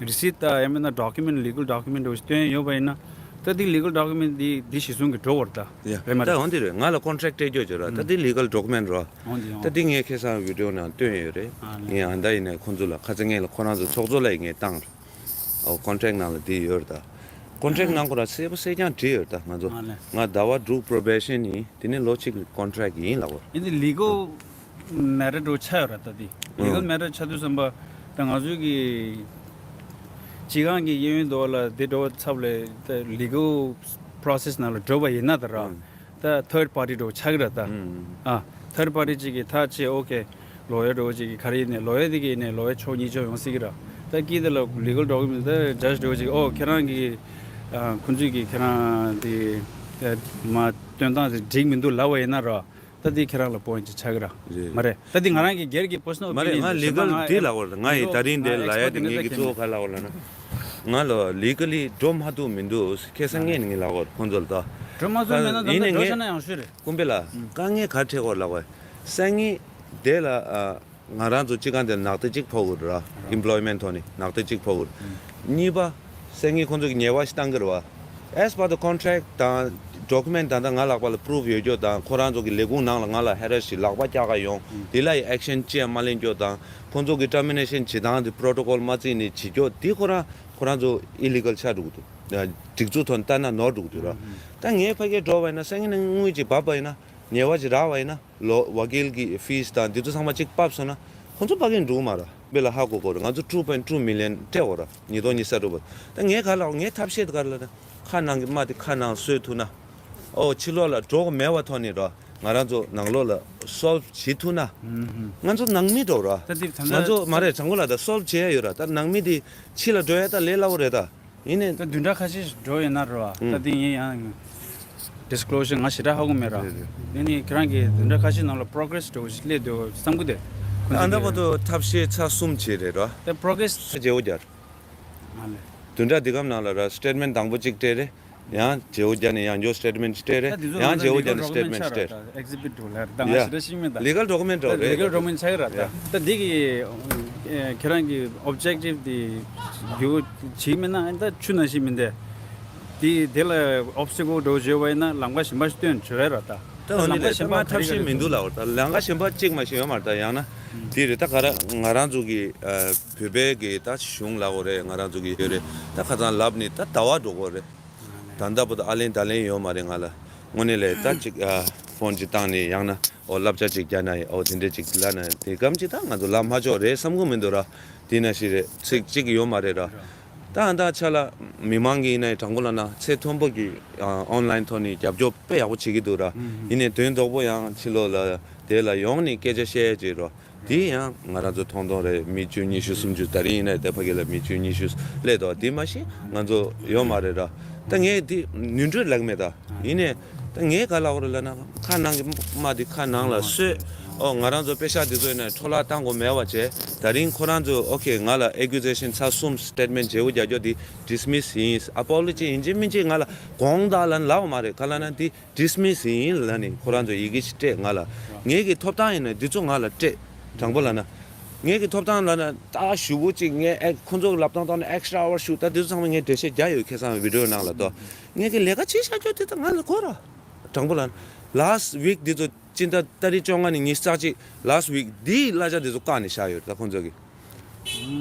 རི་སིཊ་ད་ཡང་མིན་ན་ཌོ་ཀུ་མེན་ཊི་ལི་གལ་ཌོ་ཀུ་མེན་ཊི་འདྲ་བོ་ཞིག་སྟོན་ཡོད་པ་ཡིན་ན། ད་འདི་ལི་གལ་ཌོ་ཀུ་མེན་ཊི་འདི་འདི་གཞི་བཟུང་གི་འགྲོ་དགོས་རེད་ད། ཡ། རེད་མ་རེད། ད་འོན་ཏེ་རེད། ང་ལ་ཀོན་ཊེག་སྤྲད་རྒྱུ་བྱོས་ར། ད་འདི་ལི་གལ་ཌོ་ཀུ་མེན་ཊི་ར། འོང་དེ་ཡོང་། ད་འདི་ངས་ཁ་སང་བི་ཌི་ཡོ་ནང་བཏོན་ཡོད་རེད། ཨ་ལས། ངས་ཨ་མདའ་ཡིན་ནས་ཁོང་ཚོ་ལ་ཁ་ཚ་ངེས་ལ་ཁོ་རང་ཚོ་ཚོགས་གཙོ་ལ་ཡི་ངས་བཏང་རེད། ཨོ་ཀོན་ཊེག་ནང་ལ་འདི་ཡོད་རེད་ད། ཀོན་ཊེག་ནང་ཁོ་ར་གསལ་པོ་གསལ་རྐྱང་བྲིས་ཡོད་རེད་ད་ང་ཚོ། ཨ་ལས། ང་ཟླ་བ་དྲུག་པོ་རོ་བེ་ཤན་ཡིན། དེ་ནས་ལོ་གཅིག་ཀོན་ཊེག་ཡིན་ལབ་པ་རེད། ཡིན་དེ་ལི་གལ་མེ་ཊར་འདྲ་བོ་ཆགས་ཡོད་རེད་ད་དེ། ལི་གལ་ཨང་མེ་ཊར་ཆགས་དུས་ཙམ་པ་ད་ང་ཚོའི་གི་སྤྱི་ཁང་གི་གཡས་གཡོན་དུ་ལ་དེ་འདྲ་བོ་ཚབ་ལས་ད་ལི་གལ་པོ་རོ་སེ་སི་ནང་ལ་འགྲོ་བ་ཡིན་ན་ད་ར། ཨང་། ད་ཐརཌ་པར་ཊི་འདྲ་བོ་ཆགས་ཀྱི་རེད་ད། ཨུམ། ཨ། ཐརཌ་པར་ཊི་ཅིག་གིས་ཐག་བཅད། ཨོ་ཁེ། ལོ་ཡར་འདྲ་བོ་ཅིག་གིས་ག་རེ་ཡིན་ནས་ལོ་ཡར་དེ་གིས་ཡིན་ནས་ལོ་ཡར་ཕྱོགས་གཉིས་ཕྱོགས་ཡོང་སྲིད་ཀྱི་རེད། ད་ཀི་དེ་ལ་ལི་གལ་ཌོ་ཀུ་མེན་ཊི་ད་ཇཇ་འདྲ་བོ་ཅིག་ཨོ་ཁྱེད་རང་གིས་ཨ་ཁོང་ཚོས་ཀྱིས་ཁྱེད་རང་དེ་ད་མ་སྟོན་སྟངས་དེ་འགྲིག་མི་འདུག་ལབ་པ་ཡིན་ན་ར། ད་དེ་ཁྱེད་རང་ལ་པོ་ཡིན་ཊི་ཆགས་ཀྱི་རེད། རེད། མ་རེད། ད་དེ་ང་རང་གི་སྒེར་གྱི་པར་སོ་ནལ་མ་རེད། ཨོ་པི་ནི་ཡན་ང་ལི་གལ་འདི་ལབ་པ་རེད། ང་ཡི་ད་རིང་འདིར་ལབ་ཡ་དེ་ངེད་ཀྱི་གཙོ་བོ་ག་ལབ་པ་ལབ་ན། ང་ལ་ལི་གལ་ལི་འགྲོ་མ་ཐུབ་མི་འདུག་ཁ་སང་ངས་ནི་ངས་ལབ་པ་རེད་ཁོང་ཚོ་ལ་ད། འགྲོ་མ་ཐུབ་མེད་ན་ད་ཡིན་ནའི་ལྟ་འགྲོ་ངས་ཤེས་ན་ཡང་ཤོད་རེད། ཀུན་པེ་ལ་དཀའ་ངལ་ག་འཕྲད་སྐོར་ལབ་པ། སང་ཉིན་དེ་ལ་ཨ་ང་རང་ཚོ་སྤྱི་ཁང་དེར་ནག་ཐིག་གཅིག་ཕོག་གི་རེད་ར། ཨེམ་པོ་ལོའི་མེན་ཊི་ཐོག་ནས་ནག་ཐིག་གཅིག་ཕོག་གི་རེད། གཉིས་པ། སང་ཉིན་ཁོང་ཚོ་གིས་ཉེས་པ་ཞིག་བཏང་གི་རེད་བ། As per the contract དང་ཌོ་ཀུ་མེན་ཊི་ད་ལྟ་ང་ལག་པ་ལ་པུ་རུབ་ཡོད་རྒྱུ་དང་ཁོ་རང་ཚོ་གི་ལས་ཁུངས་ནང་ལ་ང་ལ་ཧེ་ར་སི་ལག་པ་བཀྱག་ག་ཡོང་། དེ་ལ་ཡི་ཨེག་ཤན་ཅི་ཡང་མ་ལེན་རྒྱུ་དང་ཁོང་ཚོ་གི་ཊར་མི་ནེ་ཤན་བྱེད་སྟངས་དེ་པྲོ་ཊོ་ཀོལ་མ་བརྩིས་ནས་བྱེད་རྒྱུ་དེ་ཁོ་རང་ཁོ་རང་ཚོ་ཨི་ལི་གལ་ཆགས་འགྲོ་གི་འདུག་སྒྲིག་འཛུགས་ཐོག་ནས་ལྟ་ན་ནོར་འགྲོ་གི་འདུག་ར། ད་ངས་ཕ་གིར་འགྲོ་བ་ཡིན་ན་སང་ཉིན་དངུལ་ཅིག་བབས་པ་ཡིན་ན་ཉེས་པ་ཅིག་རག་པ་ཡིན་ན། ལོ་ཝ་ཀིལ་གྱི་ཕིས་དང་འདི་ཚོ་ཚང་མ་གཅིག་ཕབ་སོང་ན་ཁོང་ཚོ་ཕ་གིར་འགྲོ་གི་མ་རེད། དཔེ་ལ་ཧ་གོ་དགོས་རེད། ང་ཚོ་two point two million སྤྲད་དགོས་རེད། ཉིས་སྟོང་ཉི་ཤུ་རྩ་དྲུག་པ། ད་ངའི་ག་ལ་ངའི་ཐབས་ཤེས་དེ་ག་རེ་ལབ་ན་ཁ་ནང་གི་རྨ་དེ་ཁ་ནང་བཟོས་ཐུབ་ན། ཨོ་ཕྱི་ལོགས་ལ་འགྲོ་དགོས་མེད་པ་ཐོག་ནས་རོ། ང་རང་ཚོ་ནང་ལོགས་ལ་སོལ་བ་བྱེད་ཐུབ་ན། ང་ཚོ་ནང་མི་འགྲོ་རོ། ད་དེ་ད་ང་ཚོ་མ་རེད། དྲང་པོ་ལ་ད་སོལ་བ་བྱེད་ཡ་ཡོད་ར། ད་ནང་མི་དེ་ཕྱི་ལ་འགྲོ་ཡ་ད་ལས་སླ་བོ་རེད་ད། ཡིན་ནའི། ད་བདུན་ཕྲག་ཁ་ཤས་ཤིག་འགྲོ་ཡོད་ན་རོ། ཨ། ད་དེ་ཡིན་ཡང་ཌིས་ཀི་ལོ་ཞར་ང་ཞེ་དྲག་ཧ་གོ་མེད་ར། རེད་རེད། དེ་ནི་ཁྱེད་རང་གིས་བདུན་ཕྲག་ཁ་ཤས་ནང་ལ་པྲོ་གྲེ་སི་འདྲ་བོ་ཞིག་སླེབས་འདུག་བསམ་གི་འདུག་ཨ་ད་པ་དུ་ཐབས་ཤེས་ཚར་གསུམ་བྱས་རེད་ར། ད་པྲོ་གྲེ་སི་བརྗེ་བོ་རྒྱག་ཨ་ལས། བདུན་ཕྲག་འདི་གམ་ནང་ལ་ར་སི་ཊེ་ཊི་མེན་ཊི་དང་པོ་གཅིག་སྤྲད་རེད། ཡང་བརྗེ་བོ་རྒྱག་ནས་ཡང་བསྐྱར་སི་ཊེ་ཊི་མེན་ཊི་སྤྲད་རེད། ད་དེ་ཚོ་ཡང་ང་ཚོ་བརྗེ་བོ་རྒྱག་ནས་སི་ཊེ་ཊི་མེན་ཊི་སྤྲད། ཨེག་སི་བྷི་ཊི་འདྲ་བོ་ལ་ད་ང་ཡ། ཞེ་དྲག་ཤེས་ཀྱི་མེད་ད། ལི་གལ་ཌོ་ཀུ་མེན་ཊི་འདྲ་བོ་རེད། ལི་གལ་ཌོ་ཀུ་མེན་ཊི་ཆགས་ཀྱི་ར་ད། ཡ། ད་འདི་གི་ཨེ་ཁྱེད་རང་གི་ཨོབ་ཇེག་ཊིབ་དེ་རྒྱུ་བྱེད་མེད་ན་ད་ཆུ་ནང་བཞིན་མིན་ཏེ། དེ་དེ་ལ་ཨོབ་སི་ཊི་ཀལ་འདྲ་བོ་བརྗོད་པ་ཡིན་ན་ལམ་ཁ་གཞན་པ་ཞིག་སྟོན་བྱོས་ར་ད། ད་འོ་ནི་ལས་ད་མ་ཐབས་ཤེས་མི་འདུག་ལ། འོ་ད་ལམ་ཁ་གཞན་པ་གཅིག་མ་ཞིག་ཡོད་མ་རེད་ད། ཡང་ན་དེ་རེད་ད། ག་ར་ང་རང་ཚོ་གི་ཨ་བོད་པའི་གི་ད་གཞུང་ལ་འོ་རེད། ང་རང་ཚོ་གི་ཡོད་རེད་ད། ཁ་སང་ལབ་ནི་ད་ཟླ་བ་འགྲོ་གི་རེད། ད་ལྟ་བར་དུ་ཨ་ལན་ད་ལན་ཡོད་མ་རེད་ང་ལ། དངོས་གནས་ལས་ད་ཅིག་ཨ་ཕོན་ཅིག་བཏང་ནས་ཡང་ན་ཨོ་བསླབ་བྱ་ཅིག་རྒྱག་ན་ཨོ་དེ་འདྲས་ཅིག་ལབ་ན་དེ་གམ་ཅིག་ད་ང་ཚོ་ལབ་མ་ཆོག་རེད་བསམ་གི་མི་འདུག་ར། དེ་ན་ཞིག་རེད། ཚིག་གཅིག་ཡོད་མ་རེད་ར། ད་ཨ་ད་ཆ་ལ་མི་མང་གི་ཡིན་ན་དྲང་པོ་ལབ་ན་ཚད་མཐོན་པོ་གི་ཨོན་ལའིན་ཐོག་ནས་རྒྱབ་སྐྱོར་དཔེ་ཡག་པོ་བྱེད་ཀྱི་འདུག་ར། ཡིན་ནའི་དོན་དོག་པོ་ཡང་ཕྱི་ལོགས་ལ་དེ་ལ་ཡོང་ནས་སྐད་ཆ་བཤད་ཡ་ཅིག་རོ། དེ་ཡང་ང་རང་ཚོ་ཐོང་ཐོང་རེད། མི་བཅུ་ཉི་ཤུ་སུམ་ཅུ་ད་རིང་ཡིན་ན་དེ་ཕ་གི་ལ་མི་བཅུ་ཉི་ཤུ་སླེབས་འདུག་དེ་མ་གཞི་ང་ཚོ་ཡོད་མ་རེད་ར། ད་ངས་དེ་ནོར་འཁྲུལ་ལབ་མེད་ད། ཡིན་ནའི་ད་ངས་ག་ལབ་དགོས་རེད་ལབ་ན་ཁ་ནང་གི་རྨ་དེ་ཁ་ནང་ལ་བཟོས། ཨོ་ང་རང་ཚོ་པེ་ཤག་དེ་ཚོ་ཡིན་ན་འཕྲོ་བརླག་བཏང་དགོས་མེད་པ་བྱས། ད་རིང་ཁོ་རང་ཚོ་ཨོ་ཁེ་ང་ལ་ཨེ་ཀུ་ཟེ་ཤན་ཚར་གསུམ་སི་ཊེ་ཊི་མེན་ཊི་བརྗེ་བོ་རྒྱག་རྒྱུ་དེ་ཌི་སི་མི་སི་ཡིན། ཨ་པོ་ལོ་ཇི་ཡིན་གཅིག་མིན་གཅིག་ང་ལ་དགོངས་དག་ལབ་ན་ལབ་པ་མ་རེད། ག་ལབ་ན་དེ་ཌི་སི་མི་སི་ཡིན་ལབ་ནས་ཁོ་རང་ཚོ་ཡི་གེ་ཞིག་སྤྲད་ང་ལ། ངེད་ཀྱི་ཐོབ་ཐང་ཡིན་ན་འདི་ཚོ་ང་ལ་སྤྲད། དྲང་པོ་ལབ་ན། ངེད་ཀྱི་ཐོབ་ཐང་ལབ་ན་ད་ཞུ་བོ་གཅིག་ངས་ཨེ་ཁོང་ཚོ་གི་ལབ་སྟངས་ཐོག་ནས་extra hour ཞུ་ད་དེ་ཚོ་ཚང་མ་ངས་འགྲེལ་བཤད་རྒྱག་ཡོད། ཁ་སང་བི་ཌི་ཡོ་ནང་ལ་ཏོ། ངེད་ཀྱི་ལས་ཀ་བྱེད་བཞག་རྒྱུ་དེ་ད་ང་ལ་དགོས་ར། དྲང་པོ་ལབ་ན་last week འདི་ཚོ་སྤྱི་ཟླ་ཏ་རིག་བཅོ་ལྔ་ནས་ཉི་ཤུ་རྩ་གཅིག last week འདིའི་གླ་ཆ་འདི་ཚོ་བཀག་ནས་བཞག་ཡོད་ད་ཁོང་ཚོ་གི།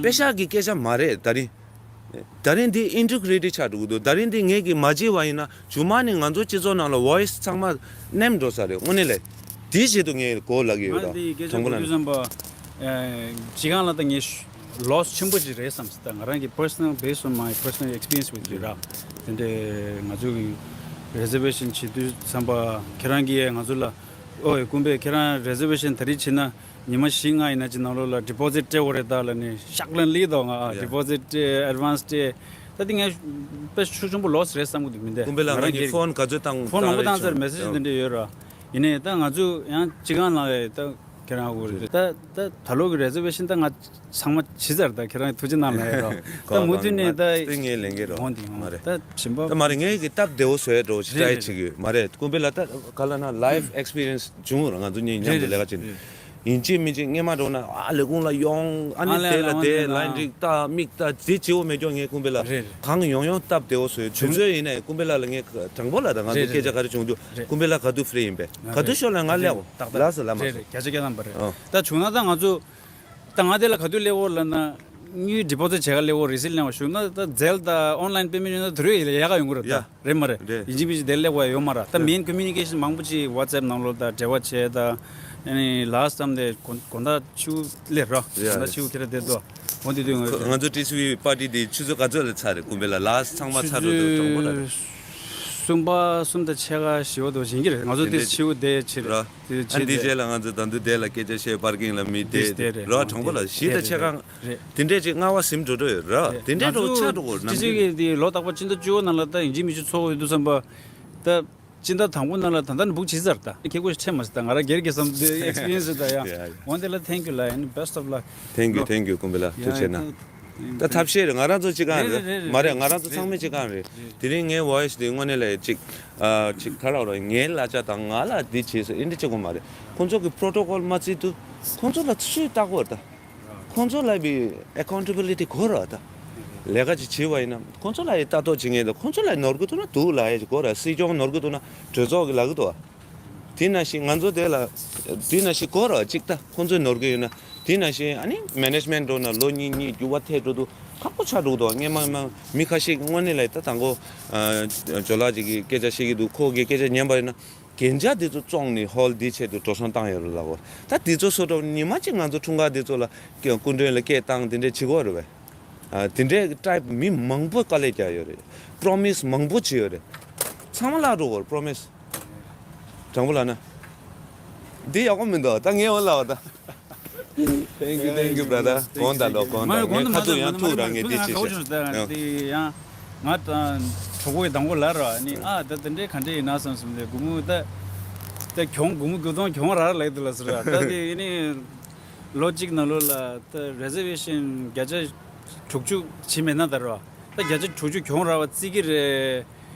པེ་ཤག་གི་སྐད་ཆ་མ་རེད་ད་རིང་། ད་རིང་འདི་ཨིན་ཊི་གྷི་རི་ཊི་ཆགས་འགྲོ་གི་འདུག་ད་རིང་འདི་ངེད་ཀྱིས་མ་བརྗེད་པ་ཡིན་ན་མཇུག་མ་ནས་ང་ཚོ་སྤྱི་ཚོགས་ནང་ལ་ཝོ་ཡི་སི་ཚང་མ་ནེམ་འགྲོ་ས་རེད། དངོས་གནས་ལས་དེའི་ཆེད་དུ་ངས་གོ་ལབ་ཀྱི་ཡོད་ད། ང་འདི་སྐད་ཆ་དྲང་པོ་གོ་ལབ་དུས་ཙམ་པ། ཨེ་སྤྱི་ཁང་ལ་ད་ངས་ལོ་སི་ཆེན་པོ་ཅིག་རེད་བསམ་སོང་། ད་ང་རང་གི་personal, based on my personal experience with you ར། དེ་འདྲའི་ང་ཚོ་གི་reservation བྱེད་དུས་ཙམ་པ་ཁྱེད་རང་གིས་ང་ཚོ་ལ་ཨོ་ཀུན་པས་ཁྱེད་རང་reservation ད་རེས་བྱེད་ན། ཉི་མ་བཞི་ལྔ་ཡིན་ན་ཅིག་ནང་ལོགས་ལ་deposit སྤྲད་དགོས་རེད་ད་ལབ་ནས་ཤག་ལན་ལི་དོ་ང་ཡ། Deposit སྤྲད་advance སྤྲད། ད་དེ་ངས་དཔེ་ཤུགས་ཆེན་པོ་ལོ་སི་རེད་བསམ་གི་འདུག་མི་འདུག་ཀུན་པས་ལ་ང་ང་རང་གིས་གིས་ཕོན་ག་ཚོད་བཏང་ཕོན་མང་པོ་བཏང་ཚར། བཏང་རེད་message བྱུང་དེ་འདྲ་ཡོད་ར། ཡིན་ནའི་ད་ང་ཚོ་ཡང་སྤྱི་ཁང་ནང་ལ་ད་ཁྱེད་རང་དགོས་རེད་ད་ད་ད་ལོ་གི་reservation ད་ང་ཚང་མ་བྱེད་ཚར། ད་ཁྱེད་རང་ཐུགས་རྗེ་གནང་ལ་ཡོད་ར། ད་མུ་མཐུད་ནས་ད་སྟེང་ངས་ལེན་གི་རོ་འོང་དེ་མ་རེད། ད་བྱིན་པ་ད་མ་རེད། ངས་གི་སྟབས་བདེ་བོ་བཟོ་ཡ་འགྲོ་ཞིག་རེད་try རེད་བྱེད་གི་ཡོད་མ་རེད། ཀུན་པས་ལ་ད་ག་ལ་ན་life experience བྱུང་ར། ང་ཚོ་གཉིས་མཉམ་དུ་ལས་ཀ་བྱེད་ཡིན་གཅིག་མིན་གཅིག་སྔས་མ་འགྲོ་ན་ཨ་ལས་ཁུངས་ལ་ཡོང་ཨ་ནི་ཨ་ལས་དེ་ལ་ལ་དེ་ཨ་ལན་ལ་འགྲིག་ལྟ་མིག་ལྟ་དེ་བྱེད་འོ་མེད་ཀྱོ་ངས་ཀུན་པས་ལ་རེད་རེད། གང་ཡོང་ཡོང་སྟབས་བདེ་བོ་བཟོས་དུས་ཚོད་ཡིན་ནའི་ཀུན་པས་ལ་ལ་ངས་དྲང་པོ་ལ་ད་ང་ཚོ་རེད་སྐད་ཆ་ག་རེ་བྱུང་རྒྱུ་རེད། ཀུན་པས་ལ་ག་དུས་free ཡིན་པས་ག་དུས་ཤོར་ལ་ང་ལས་འོ་ཏག་ཏག་ལགས་སོ་ལ་མ་རེད་རེད། བརྒྱ་ཆ་བརྒྱ་ཐམ་པ་རེད། ཨོ་ད་བྱུང་ན་ད་ང་ཚོ་ད་ང་དེ་ལ་ག་དུས་སླེབས་འོ་ལབ་ན་དངུལ་deposit བྱེད་ག་སླེབས་འོ་receipt ལེན་བ་ཞུ་ན་ད་Zelle དང་online payment ཡོད་ན་དུ་རུ་ཡ་ཡག་ག་ཡོང་གི་རེད་ད། ཡ། རེད་མ་རེད། རེད། ཡིན་གཅིག་མིན་གཅིག་དེ་སླེབས་པ་ཡོད་མ་རེད། ད་རེད། Main communication མང་པོ་ཅིག་WhatsApp ནང་ལོགས་དང་འབྲེལ་བ་བྱས་དང་ཨ་ནི་last time དེ་དགོང་དག་ཆུ་ལེ་ར་དགོང་དག་ཆུ་ཁྱེར་དེ་དོ་འོ་དེ་དུས་ང་ཚོ་ཊི་སི་ཝི་པར་ཊི་དེ་ཆུ་ཚོད་ག་ཚོད་ལ་ཚར་རེད། ཀུན་པས་ལ་last ཚང་མ་ཚར་འགྲོ་དུས་དྲང་པོ་ལ་རེད། གསུམ་པ་གསུམ་དང་ཕྱེད་ཀ་བཞི་པ་དུ་བཞིན་གྱི་རེད། ང་ཚོ་དེ་དེ་འདྲས་ཆུ་དེ་ཕྱིར་ར། དེ་ཨ་ཕྱིར་འདི་དེ་རྗེས་ལ་ང་ཚོ་ད་དུང་དེ་ལ་སྐད་ཆ་བཤད་པར་ཀིང་ལ་མི་དེ་དེ་རེད་ར་དྲང་པོ་ལ་གཞི་དང་ཕྱེད་ཀ་རེད། དེ་འདྲས་ཅིག་སྔ་བ་ཟིན་འགྲོ་འགྲོ་ཡོད་ར། དེ་འདྲས་འགྲོ་ཆགས་འགྲོ་གོ་ནམ་རྒྱུན་གྱི་དེ་ལོ་རྟག་པ་སྤྱི་ཟླ་བཅུ་པ་ནང་ལ་ད་ཡིན་གཅིག་མིན་གཅིག་ཚོགས་ཡོད་དུས་ཙམ་པ་ད་སྤྱི་ཟླ་དང་པོ་ནང་ལ་ད་ལྟ་ནི་བུག་བྱེད་ཚར། ད་ཁྱེད་ཀོ་ཤི་ཁྲེ་མ་སི་ད་ང་ར་སྒེར་གྱི་བསམ་དེ་experience ད་ཡ་འོན་དེ་ལ་thank you ལ་ཡ་ནི་best of luck། Thank you, thank you ཀུན་པས་ལ་ཐུགས་རྗེ་གནང་། ད་ཐབས་ཤེས་རེད། ང་རང་ཚོ་གཅིག་གང་རེད། མ་རེད། ང་རང་ཚོ་ཚང་མས་གཅིག་གང་རེད། དེ་རིང་ངའི་ཝོ་ཡི་སི་དེ་དངོས་གནས་ལ་གཅིག་ཨ་གཅིག་ག་རེ་རེད། ངའི་གླ་ཆ་དང་ང་ལ་འདི་བྱས་སོ་ཨེ་འདྲ་གཅིག་པོ་མ་རེད། ཁོང་ཚོ་གི་པྲོ་ཊོ་ཀོལ་མ་བརྩི་དུས་ཁོང་ཚོ་ལ་སུས་བལྟ་དགོས་རེད་ད། ཁོང་ཚོ་ལ་བི་ཨེ་ཁའུན་ཊེ་བི་ལི་ཊི་དགོས་རེད་ད། ལས་ཀ་ཅིག་བྱས་པ་ཡིན་ན་ཁོང་ཚོ་ལ་ཡི་ལྟ་རྟོག་བྱེད་མཁན་དང་ཁོང་ཚོ་ལ་ནོར་གི་འདུག་ན་འདུག་ལབ་ཡ་ཅིག་དགོས་རེད། སྲིད་སྐྱོང་ནོར་གི་འདུག་ན་གྲོས་ཚོགས་ཀྱི་ལབ་གི་འདུག་བ། དེ་ནང་བཞིན་ང་ཚོ་དེ་ལ་དེ་ནང་བཞིན་གོ་ར་གཅིག་ད་ཁོང་ཚོས་ནོར་གི་ཡོད་ན་དེ་ནང་བཞིན་ཨ་ནི་མེ་ནེ་ཇི་མེན་ཊི་འགྲོ་ན་ལོ་གཉིས་གཉིས་འགྱུར་བ་ཐེབས་འགྲོ་འདུག་ཁག་པོ་ཆགས་འགྲོ་གི་འདུག་སྔོན་མ་མ་མི་ཁ་ཤས་ཀྱིས་དངོས་གནས་ལ་ད་དང་པོ་ཇོ་ལགས་ཅིག་གིས་སྐད་ཆ་བཤད་ཀྱི་འདུག་ཁོ་གིས་སྐད་ཆ་ཉན་པ་ཡིན་ན་གན་རྒྱ་དེ་ཚོ་བཙོངས་ནས་ཧོལ་འདིའི་ཆེད་དུ་འགྲོ་སོང་བཏང་ཡོད་རེད་ལབ་གོ་ད་དེ་ཚོ་སོ་འགྲོ་ཉི་མ་གཅིག་ང་ཚོ་འཁྲུངས་སྐར་དེ་ཚོ་ལ་སྐུ་མགྲོན་ལ་སྐད་བཏང་དེ་འདྲས་བྱེད་དགོས་རེད་བས། ཨ། དེ་འདྲའི་ཊའིབ་མི་མང་པོ་དཀའ་ལས་རྒྱག་ཡོད་རེད། པྲོ་མི་སི་མང་པོ་བྱས་ཡོད་རེད། ཚང་མ་བརླག་འགྲོ་གི་རེད་པྲོ་མི་སི། དྲང་པོ་ལབ་ན། འདི་ཡག་པོ་མི་འདུག་ད་ངས་འོ་ལབ་པ་ད། Thank you, thank you, brother. དགོངས་དག་ལོ་དགོངས་དག་ངས་ཁ་ཐུག་ཡང་ཐུག་ར་ངས་འདི་བྱེད་ཤེས། ཡང་ང་གྲོགས་པོའི་དང་པོ་ལབ་ར་ནི་ཨ་ད་དེ་འདྲའི་ག་འདྲ་ཡིན་ན་བསམ་བསམ་ནས་སྒོར་མོ་ད་ད་གྱོང་སྒོར་མོ་དགུ་སྟོང་གྱོང་རག་ལབ་འདུག་ལ་ཟེར་ར་ད་དེ་ནི། ལོ་གཅིག་ནང་ལོགས་ལ་ད་རི་ཛར་ཝེ་ཤན་བརྒྱ་ཆ་དྲུག་ཅུ་བྱིན་མེད་ན་ད་རེད་བ། ད་བརྒྱ་ཆ་དྲུག་ཅུ་གྱོང་རག་པ་བརྩི་གི་རེད།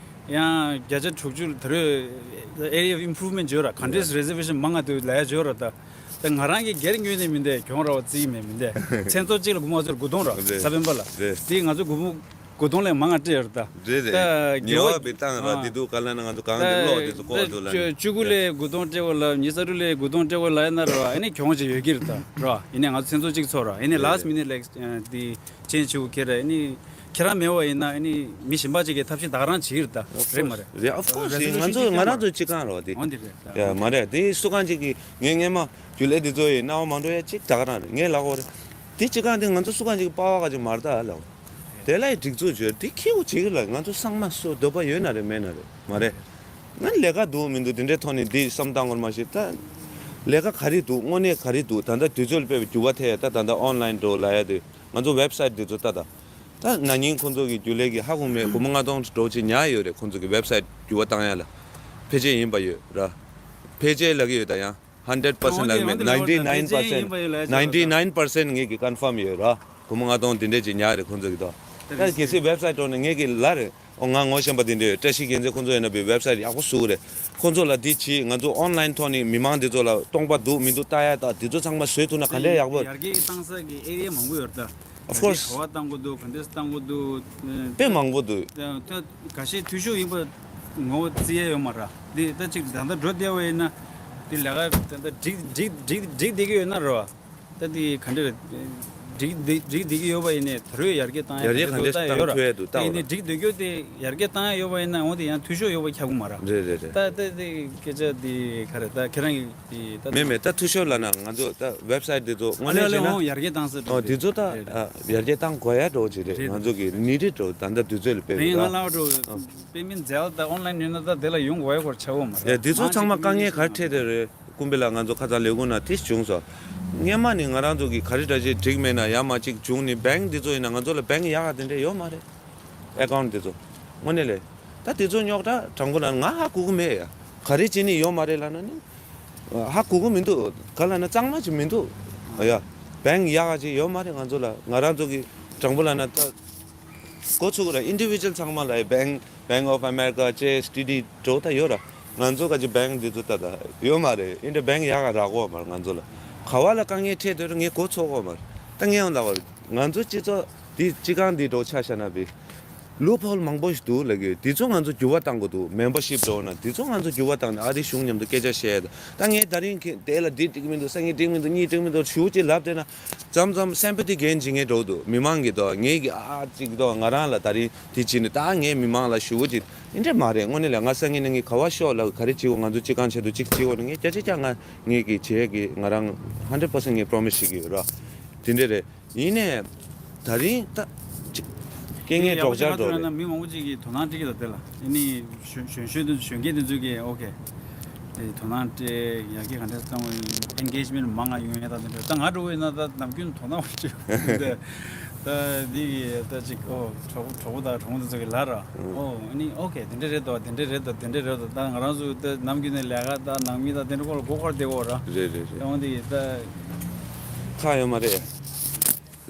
ཡང་བརྒྱ་ཆ་དྲུག་ཅུ་ད་རེད་area of improvement བརྗོད་ར་country's reservation མང་ང་དུ་ལ་ཡ་བརྗོད་ར་ད། ད་ང་རང་གི་སྒེར་ངོས་ནས་མི་འདས་གྱོང་རག་པ་བརྩི་གི་མེད་མི་འདས་མཚན་ཚོགས་གཅིག་ལ་སྒོར་མོ་ཚོར་དགུ་སྟོང་ར་རེད། ས་བོན་པ་ལ་རེད། དེ་ང་ཚོ་སྒོར་མོ་དགུ་སྟོང་ལས་མང་ང་སྤྲད་ཡོད་རེད་ད། རེད་རེད། ད་ཉེ་བ་གྱོང་བའི་སྟངས་ར་ཨ་དེ་དུས་ག་ལ་ན་ང་ཚོ་གང་དུ་ད་ཀློག་དེ་ཚོ་ལྐོག་ད་འདུག་ལ་བཅུ་དགུ་ལས་དགུ་སྟོང་སྤྲད་པ་ལ་ཉི་ཤུ་རྩ་དྲུག་ལས་དགུ་སྟོང་སྤྲད་པ་ལ་ཡིན་ན་ར་ཨ་ནི་གྱོང་ཅིག་ཡོད་ཀྱི་རེད་ད་ར། ཡིན་ནའི་ང་ཚོ་མཚན་ཚོགས་གཅིག་ཚོགས་ར་ཨ་ནི་རེད་last རེད། minute like དེ་change བྱེད་དགོས་ཁྱེད་ར་ཨ་ནི་ཁྱེད་རང་མེད་པ་ཡིན་ན་ཨ་ནི་མི་གཞན་པ་ཅིག་གིས་ཐབས་ཤེས་ད་ག་རང་བྱེད་ཀྱི་རེད་ད། རེད་མ་རེད། རེད་of course རེད་ང་ཚོ་ང་རང་ཚོ་གཅིག་གང་རེད་བ་དེ། འོན་ཏེ་རེད་ད། ཡ་མ་རེད་དེ་སུ་གང་ཅིག་གིས་ངས་སྔས་མ་རྒྱུན་ལས་དེ་ཚོ་ཡི་སྣང་བ་མ་འགྲོ་ཡ་གཅིག་ད་ག་རང་རེད་ངས་ལབ་དགོས་རེད། དེ་གཅིག་གང་དེ་ང་ཚོ་སུ་གང་ཅིག་གིས་པ་བ་ག་ཅིག་མ་རེད་ད་ལབ། དེ་ལ་ཡི་སྒྲིག་འཛུགས་བྱོས་དེ་ཁྱེའུ་བྱེད་ཀྱི་ལ་ང་ཚོ་ཚང་མ་སོ་འདོད་པ་ཡོད་ན་རེད་མེད་ན་རེད་མ་རེད། ང་ལས་ཀ་འདུག་མི་འདུག་དེ་འདྲའི་ཐོག་ནས་འདི་བསམ་བཏང་དགོས་མ་ཤེས་ད། ལས་ཀ་ག་རེ་འདུག་དངོས་གནས་ག་རེ་འདུག་ད་ལྟ་དུས་ཚོད་ལ་དཔག་པའི་འགྱུར་བ་ཐེབས་ཡ་ད་ད་ལྟ་online འགྲོ་ལབ་ཡ་དེ་ང་ཚོ་website འདི་ཚོ་ལྟ་ད། ད་ན་ནིང་ཁོང་ཚོ་གི་རྒྱུན་ལས་ཀྱི་ཧ་གོ་མེད་སྒོར་མོ་ལྔ་སྟོང་འགྲོ་ཅིག་ཉར་ཡོད་རེད་ཁོང་ཚོ་གི་website འགྱུར་བ་བཏང་ཡ་ལ། ཕལ་ཆེར་ཡིན་པ་ཡོད་ར། ཕལ་ཆེར་ལབ་ཀྱི་ཡོད་ད་ཡང་། hundred percent ལབ་མེད། ninety nine percent, ninety nine percent ངེད་ཀྱི་confirm ཡོད་ར། སྒོར་མོ་ལྔ་སྟོང་དེ་འདྲས་ཅིག་ཉར་རེད་ཁོང་ཚོ་གི་ཐོག་ད་གལ་སྲིད་website འགྲོ་ནས་ངེད་ཀྱི་ལ་རེད། ཨོ་ང་ངོ་ཤེས་པ་དེ་འདྲ་ཡོད། བཀྲ་ཤིས་རྒྱལ་མཚན་ཁོང་ཚོ་ཡིན་ན་བི་ཝེབ་སའིཊ་ཡག་པོ་བཟོ་གི་རེད། ཁོང་ཚོ་ལ་འདི་བྱེད། ང་ཚོ་ཨོན་ལའིན་ཐོག་ནས་མི་མང་འདི་ཚོ་ལ་སྟོང་པ་འདུག་མི་འདུག་ལྟ་ཡ། ད་འདི་ཚོ་ཚང་མ་བཟོས་ཐུབ་ན་ག་འདྲས་ཡག་པོ། ཡར་རྒྱས་བཏང་ས་གི་ཨེ་རི་ཡ་མང་པོ་ཡོད་རེད་ད། Of course. ག་བ་བཏང་དགོས་འདུག་ག་འདྲས་བཏང་དགོས་འདུག་དཔེ་མང་པོ་འདུག་ད་ད་ག་ཤེད་འཐུས་ཤོར་ཡིན་པ་ངོ་བོ་བརྩི་ཡ་ཡོད་མ་རེད། འདི་ད་ཅིག་ད་ལྟ་འགྲོ་བསྡད་པ་ཡིན་ན་འདི་ལས་ཀ་ད་ལྟ་འགྲིག་འགྲིག་འགྲིག་འགྲིག་བསྡད་ཀྱི་ཡོད་ན་རེད་བ། ད་འདི་ག་འདྲ་རེད། འགྲིག་འདི་འགྲིག་བསྡད་ཀྱི་ཡོད་པ་ཡིན་ནའི་ད་རུང་ཡར་རྒྱས་བཏང་ཡ་ཡར་རྒྱས་ག་འདྲ་ད་ཡོད་ར། ད་ཡིན་ནའི་འགྲིག་སྡོད་རྒྱུ་དེ་ཡར་རྒྱས་བཏང་ཡ་ཡོད་པ་ཡིན་ན་འོ་དེ་ཡང་འཐུས་ཤོར་ཡོད་པ་ཁྱབ་ཀྱི་མ་རེད། རེད་རེད་རེད། ད་ད་དེ་སྐད་ཆ་དེ་ག་རེད། ད་ཁྱེད་རང་གི་དེ་ད་མེད་མེད། ད་འཐུས་ཤོར་ལབ་ན་ང་ཚོ་ད་ཝེབ་སའིཊ་དེ་ཚོ་དངོས་གནས་བྱས་ན། ཨོ་ཡར་རྒྱས་བཏང་ས་འགྲོ་ཨོ་དེ་ཚོ་ད་རེད། ཡར་རྒྱས་བཏང་དགོས་ཡ་འགྲོ་ཅིག་རེད། རེད། ང་ཚོ་གི་ནི་རེད་འགྲོ། ད་ལྟ་དུས་ཚོད་ལ་དཔེ་རེད། ང་ལ་འགྲོ་དཔེ་མིན་མཛད་ད་ཨོན་ལའིན་ཡོད་ན་ད་དེ་ལ་ཡོང་དགོས་ཡ་སྐོར་ཆགས་འོང་མ་རེད། ཡ་དེ་ཚོ་ཚང་མ་དཀའ་ངལ་ག་རེ་འཕྲད་དེ་རེད། ཀུམ་བི་ལ་ང་ཚོ་ཁ་སང་ལས་ཁུངས་ནང་དེ་བྱུང་སོང་། སྔན་མ་ནི་ང་རང་ཚོ་གི་ག་རེ་འདྲ་ཅིག་འགྲིག་མེད་ན་ཡ་མ་གཅིག་བྱུང་ནི་བེང་འདི་ཚོ་ཡིན་ན་ང་ཚོ་ལ་བེང་ཡག་ག་དེ་འདྲ་ཡོད་མ་རེད། ཨེ་ཀའུན་འདི་ཚོ་དངོས་གནས་ལས། ད་དེ་ཚོ་རྙོག་དྲ་དྲང་པོ་ལ་ང་ཧ་གོ་གི་མེད་ཡ། ག་རེ་བྱེད་ནི་ཡོད་མ་རེད་ལབ་ན་ནི་ཧ་གོ་གི་མི་འདུག་ག་ལབ་ན་གཙང་མ་ཅིག་མི་འདུག་ཡ། བེང་ཡག་ག་ཅིག་ཡོད་མ་རེད། ང་ཚོ་ལ་ང་རང་ཚོ་གི་དྲང་པོ་ལབ་ན་ད་འགོ་ཚུགས་ར་ཨིན་ཌི་བི་ཇུ་ཨལ་ཚང་མ་ལ་བེང་Bank of America, Chase, ཊི་ཌི་འགྲོ་ད་ཡོད་ར། ང་ཚོ་ག་ཅིག་བེང་འདི་ཚོ་ད་ད་ཡོད་མ་རེད། ཨིན་ཌི་བེང་ཡག་ག་རག་གོ་མ་རེད། ང་ཚོ་ལ་ག་བ་ལ་དཀའ་ངལ་འཕྲད་དུས་ངས་གོ་ཚོད་གོ་མ་རེད། ད་ངས་ཡང་ལབ་པ་རེད། ང་ཚོ་སྤྱི་ཚོགས་འདི་སྤྱི་ཁང་འདི་འགྲོ་ཆ་བཞག་ན་བི་ལུ་ཕོལ་མང་པོ་ཞིག་འདུག་ལབ་ཀྱི་ཡོད། འདི་ཚོ་ང་ཚོ་འགྱུར་བ་གཏང་དགོས་འདུག་མེམ་བར་ཤིབ་འགྲོ་ན་འདི་ཚོ་ང་ཚོ་འགྱུར་བ་གཏང་ནས་ཨ་རིའི་གཞུང་མཉམ་དུ་སྐད་ཆ་བཤད་ཡ་ད། ད་ངས་ད་རིང་ཁྱེད་དེ་ལ་འདི་འགྲིག་མི་འདུག་སང་ཉིན་འགྲིག་མི་འདུག་གཉིས་འགྲིག་མི་འདུག་ཞུ་ཅིག་ལབ་བསྡད་ན། མཚམས་མཚམས་སེམ་པ་ཐི་གན་བྱེད་མཁན་འགྲོ་འདུག་མི་མང་གི་ཐོག་ངེད་ཀྱི་ཨ་ཅིག་ཐོག་ང་རང་ལ་ད་རིང་དེ་བྱེད་ནི་ད་ངས་མི་མང་ལ་ཞུ་བོ་ཅིག་ཨིན་འདྲ་མ་རེད། དངོས་གནས་ལ་ང་སང་ཉིན་ནས་ངས་ག་བ་ཤོག་ལ་ག་རེ་བྱེད་དགོས། ང་ཚོ་སྤྱི་ཁང་ཆེད་དུ་ཅིག་བྱེད་དགོས་ནི་ངས་སྐད་ཆ་ཀྱང་ང་ངེད་ཀྱི་བྱེད་ཀྱི་ང་རང་ཧན་ཌེཌ་པར་སེན་ཊི་ངས་པོ་རོ་མི་སི་བྱེད་ཀྱི་ཡོད་ར། དེ་འདྲ་རེད། ཡིན་ནས་ད་རིང་ད་ཅིག་རྐྱེན་ངན་སྒྲོག་སྦྱར་འགྲོ་རེད། མི་མང་པོ་ཅིག་གིས་དོ་སྣང་སྤྲད་ཀྱི་འདུག་དེ་ལ་ཨ་ནི་གཞོན་གཞོན་གཞོན་གཞོན་སྐྱེས་དེ་ཚོ་གིས་ཨོ་ཁེ། དེ་དོ་སྣང་སྤྲད་ཡར་རྒྱས་ག་འདྲ་བཏང་བ་ཡིན། ཨེན་གེཇ་མེན་ཊི་མང་ང་ཡོང་ཡ་ད་དེ་འདྲ། ད་ང་འགྲོ་བས་ན་ད་ནམ་རྒྱུན་དོ་སྣང་མ་སྤྲད་ད། ད་འདི་གི་ད་ཅིག་ཨོ་གྲོགས་པོ་གྲོགས་པོ་དང་གྲོགས་མོ་དེ་ཚོ་གིས་ལབ་ར། ཨོ་ཨ་ནི་ཨོ་ཁེ་དེ་འདྲ་རེད་དོ། དེ་འདྲ་རེད་དོ། དེ་འདྲ་རེད་དོ། ད་ང་རང་ཚོ་ད་ནམ་རྒྱུན་ནས་ལས་ཀ་ད་ནང་མི་ད་དེ་འདྲ་སྐོར་ལ་མགོ་འཁོར་བསྡད་ཡོད་ར། རེད་རེད་རེད། ཨོ་འདི་གི་ད་ཁག་ཡོད་མ་རེད།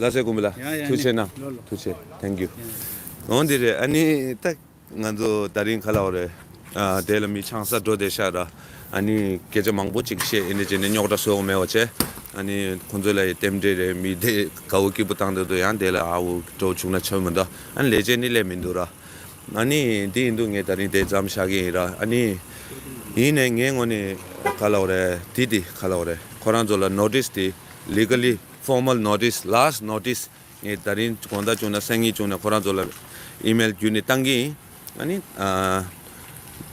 ལགས་སེ་ཀུམ་བི་ལ། ཡ་ཡ་ཐུགས་རྗེ་གནང་། ལོ་ལོ། ཐུགས་རྗེ། Thank you། ཡ་ཡ། འོ་འདི་རེད། ཨ་ནི་ད་ང་ཚོ་ད་རིང་ག་ལབ་དགོས་རེད། ཨ་དེ་ལ་མི་ཆང་ས་འགྲོ་བསྡད་ཤག་ར། ཨ་ནི་སྐད་ཆ་མང་པོ་ཅིག་བཤད། ཨེ་འདྲ་བྱས་ནས་རྙོག་དྲ་བཟོ་དགོས་མེད་པ་བྱས། ཨ་ནི་ཁོང་ཚོ་ལ་ཡི་རྟེན་འབྲེལ་རེད། མི་དེ་དགའ་བོ་སྐྱིད་པོ་བཏང་འདོད་འདུག་ཡང་དེ་ལ་ཨ་འུ་འགྲོ་བཅུག་ན་ཆོ་མི་འདུག་ཨ་ནི་ལས་བྱེད་ནི་ལས་མི་འདུག་ར། ཨ་ནི་འདི་ཡིན་དུས་ངས་ད་རིང་དེ་མཚམས་བཞག་གི་ཡིན་ར། ཨ་ནི་ཡིན་ནས་ངའི་ངོས་ནས་ག་ལབ་དགོས་རེད། དེ་དེ་ག་ལབ་དགོས་རེད། ཁོ་རང་ཚོ་ལ་ནོ་ཊིས་དེ་ལི་ག་ལི་ཕོར་མལ་ནོ་ཊིས། ལཱ་སི་ཊི་ནོ་ཊིས། ངས་ད་རིང་དགོང་དག་བྱུང་ན་སང་ཉིན་བྱུང་ན་ཁོ་རང་ཚོ་ལ་ཨི་མེལ་བརྒྱུད་ནས་བཏང་གི་ཡིན། ཨ་ནི་ཨ་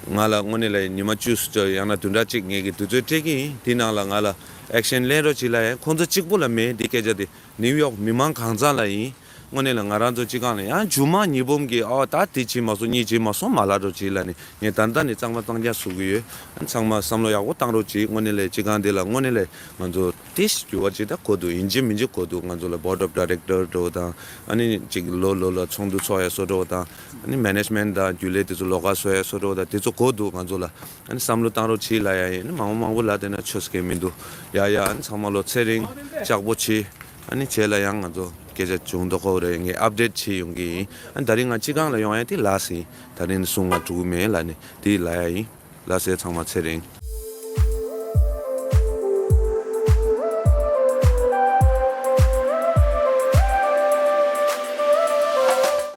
ང་ལ་དངོས་གནས་ལ་ཉི་མ་བཅུ་ཙམ་ཡང་ན་བདུན་ཕྲག་གཅིག་ངས་ཀྱི་དུས་ཚོད་སྤྲད་ཀྱི་ཡིན། དེའི་ནང་ལ་ང་ལ་ཨེག་ཤན་ལེན་རོགས་བྱེད་ལབ་ཡ། ཁོང་ཚོ་གཅིག་པུ་ལ་མེད། འདི་སྐད་ཆ་དེ་ནིའུ་ཡོག་མི་མང་གང་ཚང་ལ་ཡིན། དངོས་གནས་ལ་ང་རང་ཚོ་སྤྱི་ཁང་ལ་ཡང་མཇུག་མ་གཉིས་འབུམ་གྱི་ཨོ་ད་དེ་བྱེད་མ་སོང་། གཉིས་བྱེད་མ་སོང་མ་ལབ་རོགས་བྱེད་ལབ་ནས་ངས་ད་ལྟ་ནས་གཙང་མ་གཙང་རྐྱང་བཟོ་གི་ཡོད། ཨ་ཚང་མ་བསམ་བློ་ཡག་པོ་བཏང་རོགས་བྱེད། དངོས་གནས་ལ་སྤྱི་ཁང་འདི་ལ་དངོས་གནས་ལ་ང་ཚོ་ཏིས་འགྱུར་བ་ཅིག་ད་དགོས་འདུག་ཡིན་གཅིག་མིན་གཅིག་དགོས་འདུག་ང་ཚོ་ལ་བོར་ཌི་ཨོཕ་ཌའི་རེག་ཊར་འགྲོ་དང་། ཨ་ནི་ཅིག་ལོ་ལོ་ལ་ཚོགས་འདུ་ཚོགས་ཡ་བཟོ་འགྲོ་དང་། ཨ་ནི་མེ་ནེཇ་མེན་ཊི་དང་རྒྱུན་ལས་དེ་ཚོ་ལོགས་ཀ་བཟོ་ཡ་བཟོ་འགྲོ་དང་། དེ་ཚོ་དགོས་འདུག་ང་ཚོ་ལ། ཨ་ནི་བསམ་བློ་བཏང་རོགས་བྱེད་ལབ་ཡ་ཡིན། ཨ་ནི་མང་པོ་མང་པོ་ལབ་བསྡད་ན་ཆོ་ས་གང་མི་འདུག་ཡ་ཡ། ཨ་ནི་ཚང་མ་ལོ་ཚེ་རིང་ལྕགས་པོ་བྱེད། ཨ་ནི་བྱེད་ལ་ཡང་ང་ཚོ་སྐད་ཆ་བྱུང་མདོག་ཁ་པོ་རེད། ངས་ཨཔ་ཌེཊ་བྱེད་ཡོང་གི་ཡིན། ཨ་ནི་ད་རིང་ང་སྤྱི་ཁང་ལ་ཡོང་ཡ་དེ་ལཱ་སི་ཊི་ཡིན། ད་རིང་ནི་གསུང་ང་འགྲོ་གི་མེད་ལབ་ནས་དེ་ལབ་ཡ་ཡིན། ལགས་སེ་ཚང་མ་ཚེ་རིང་།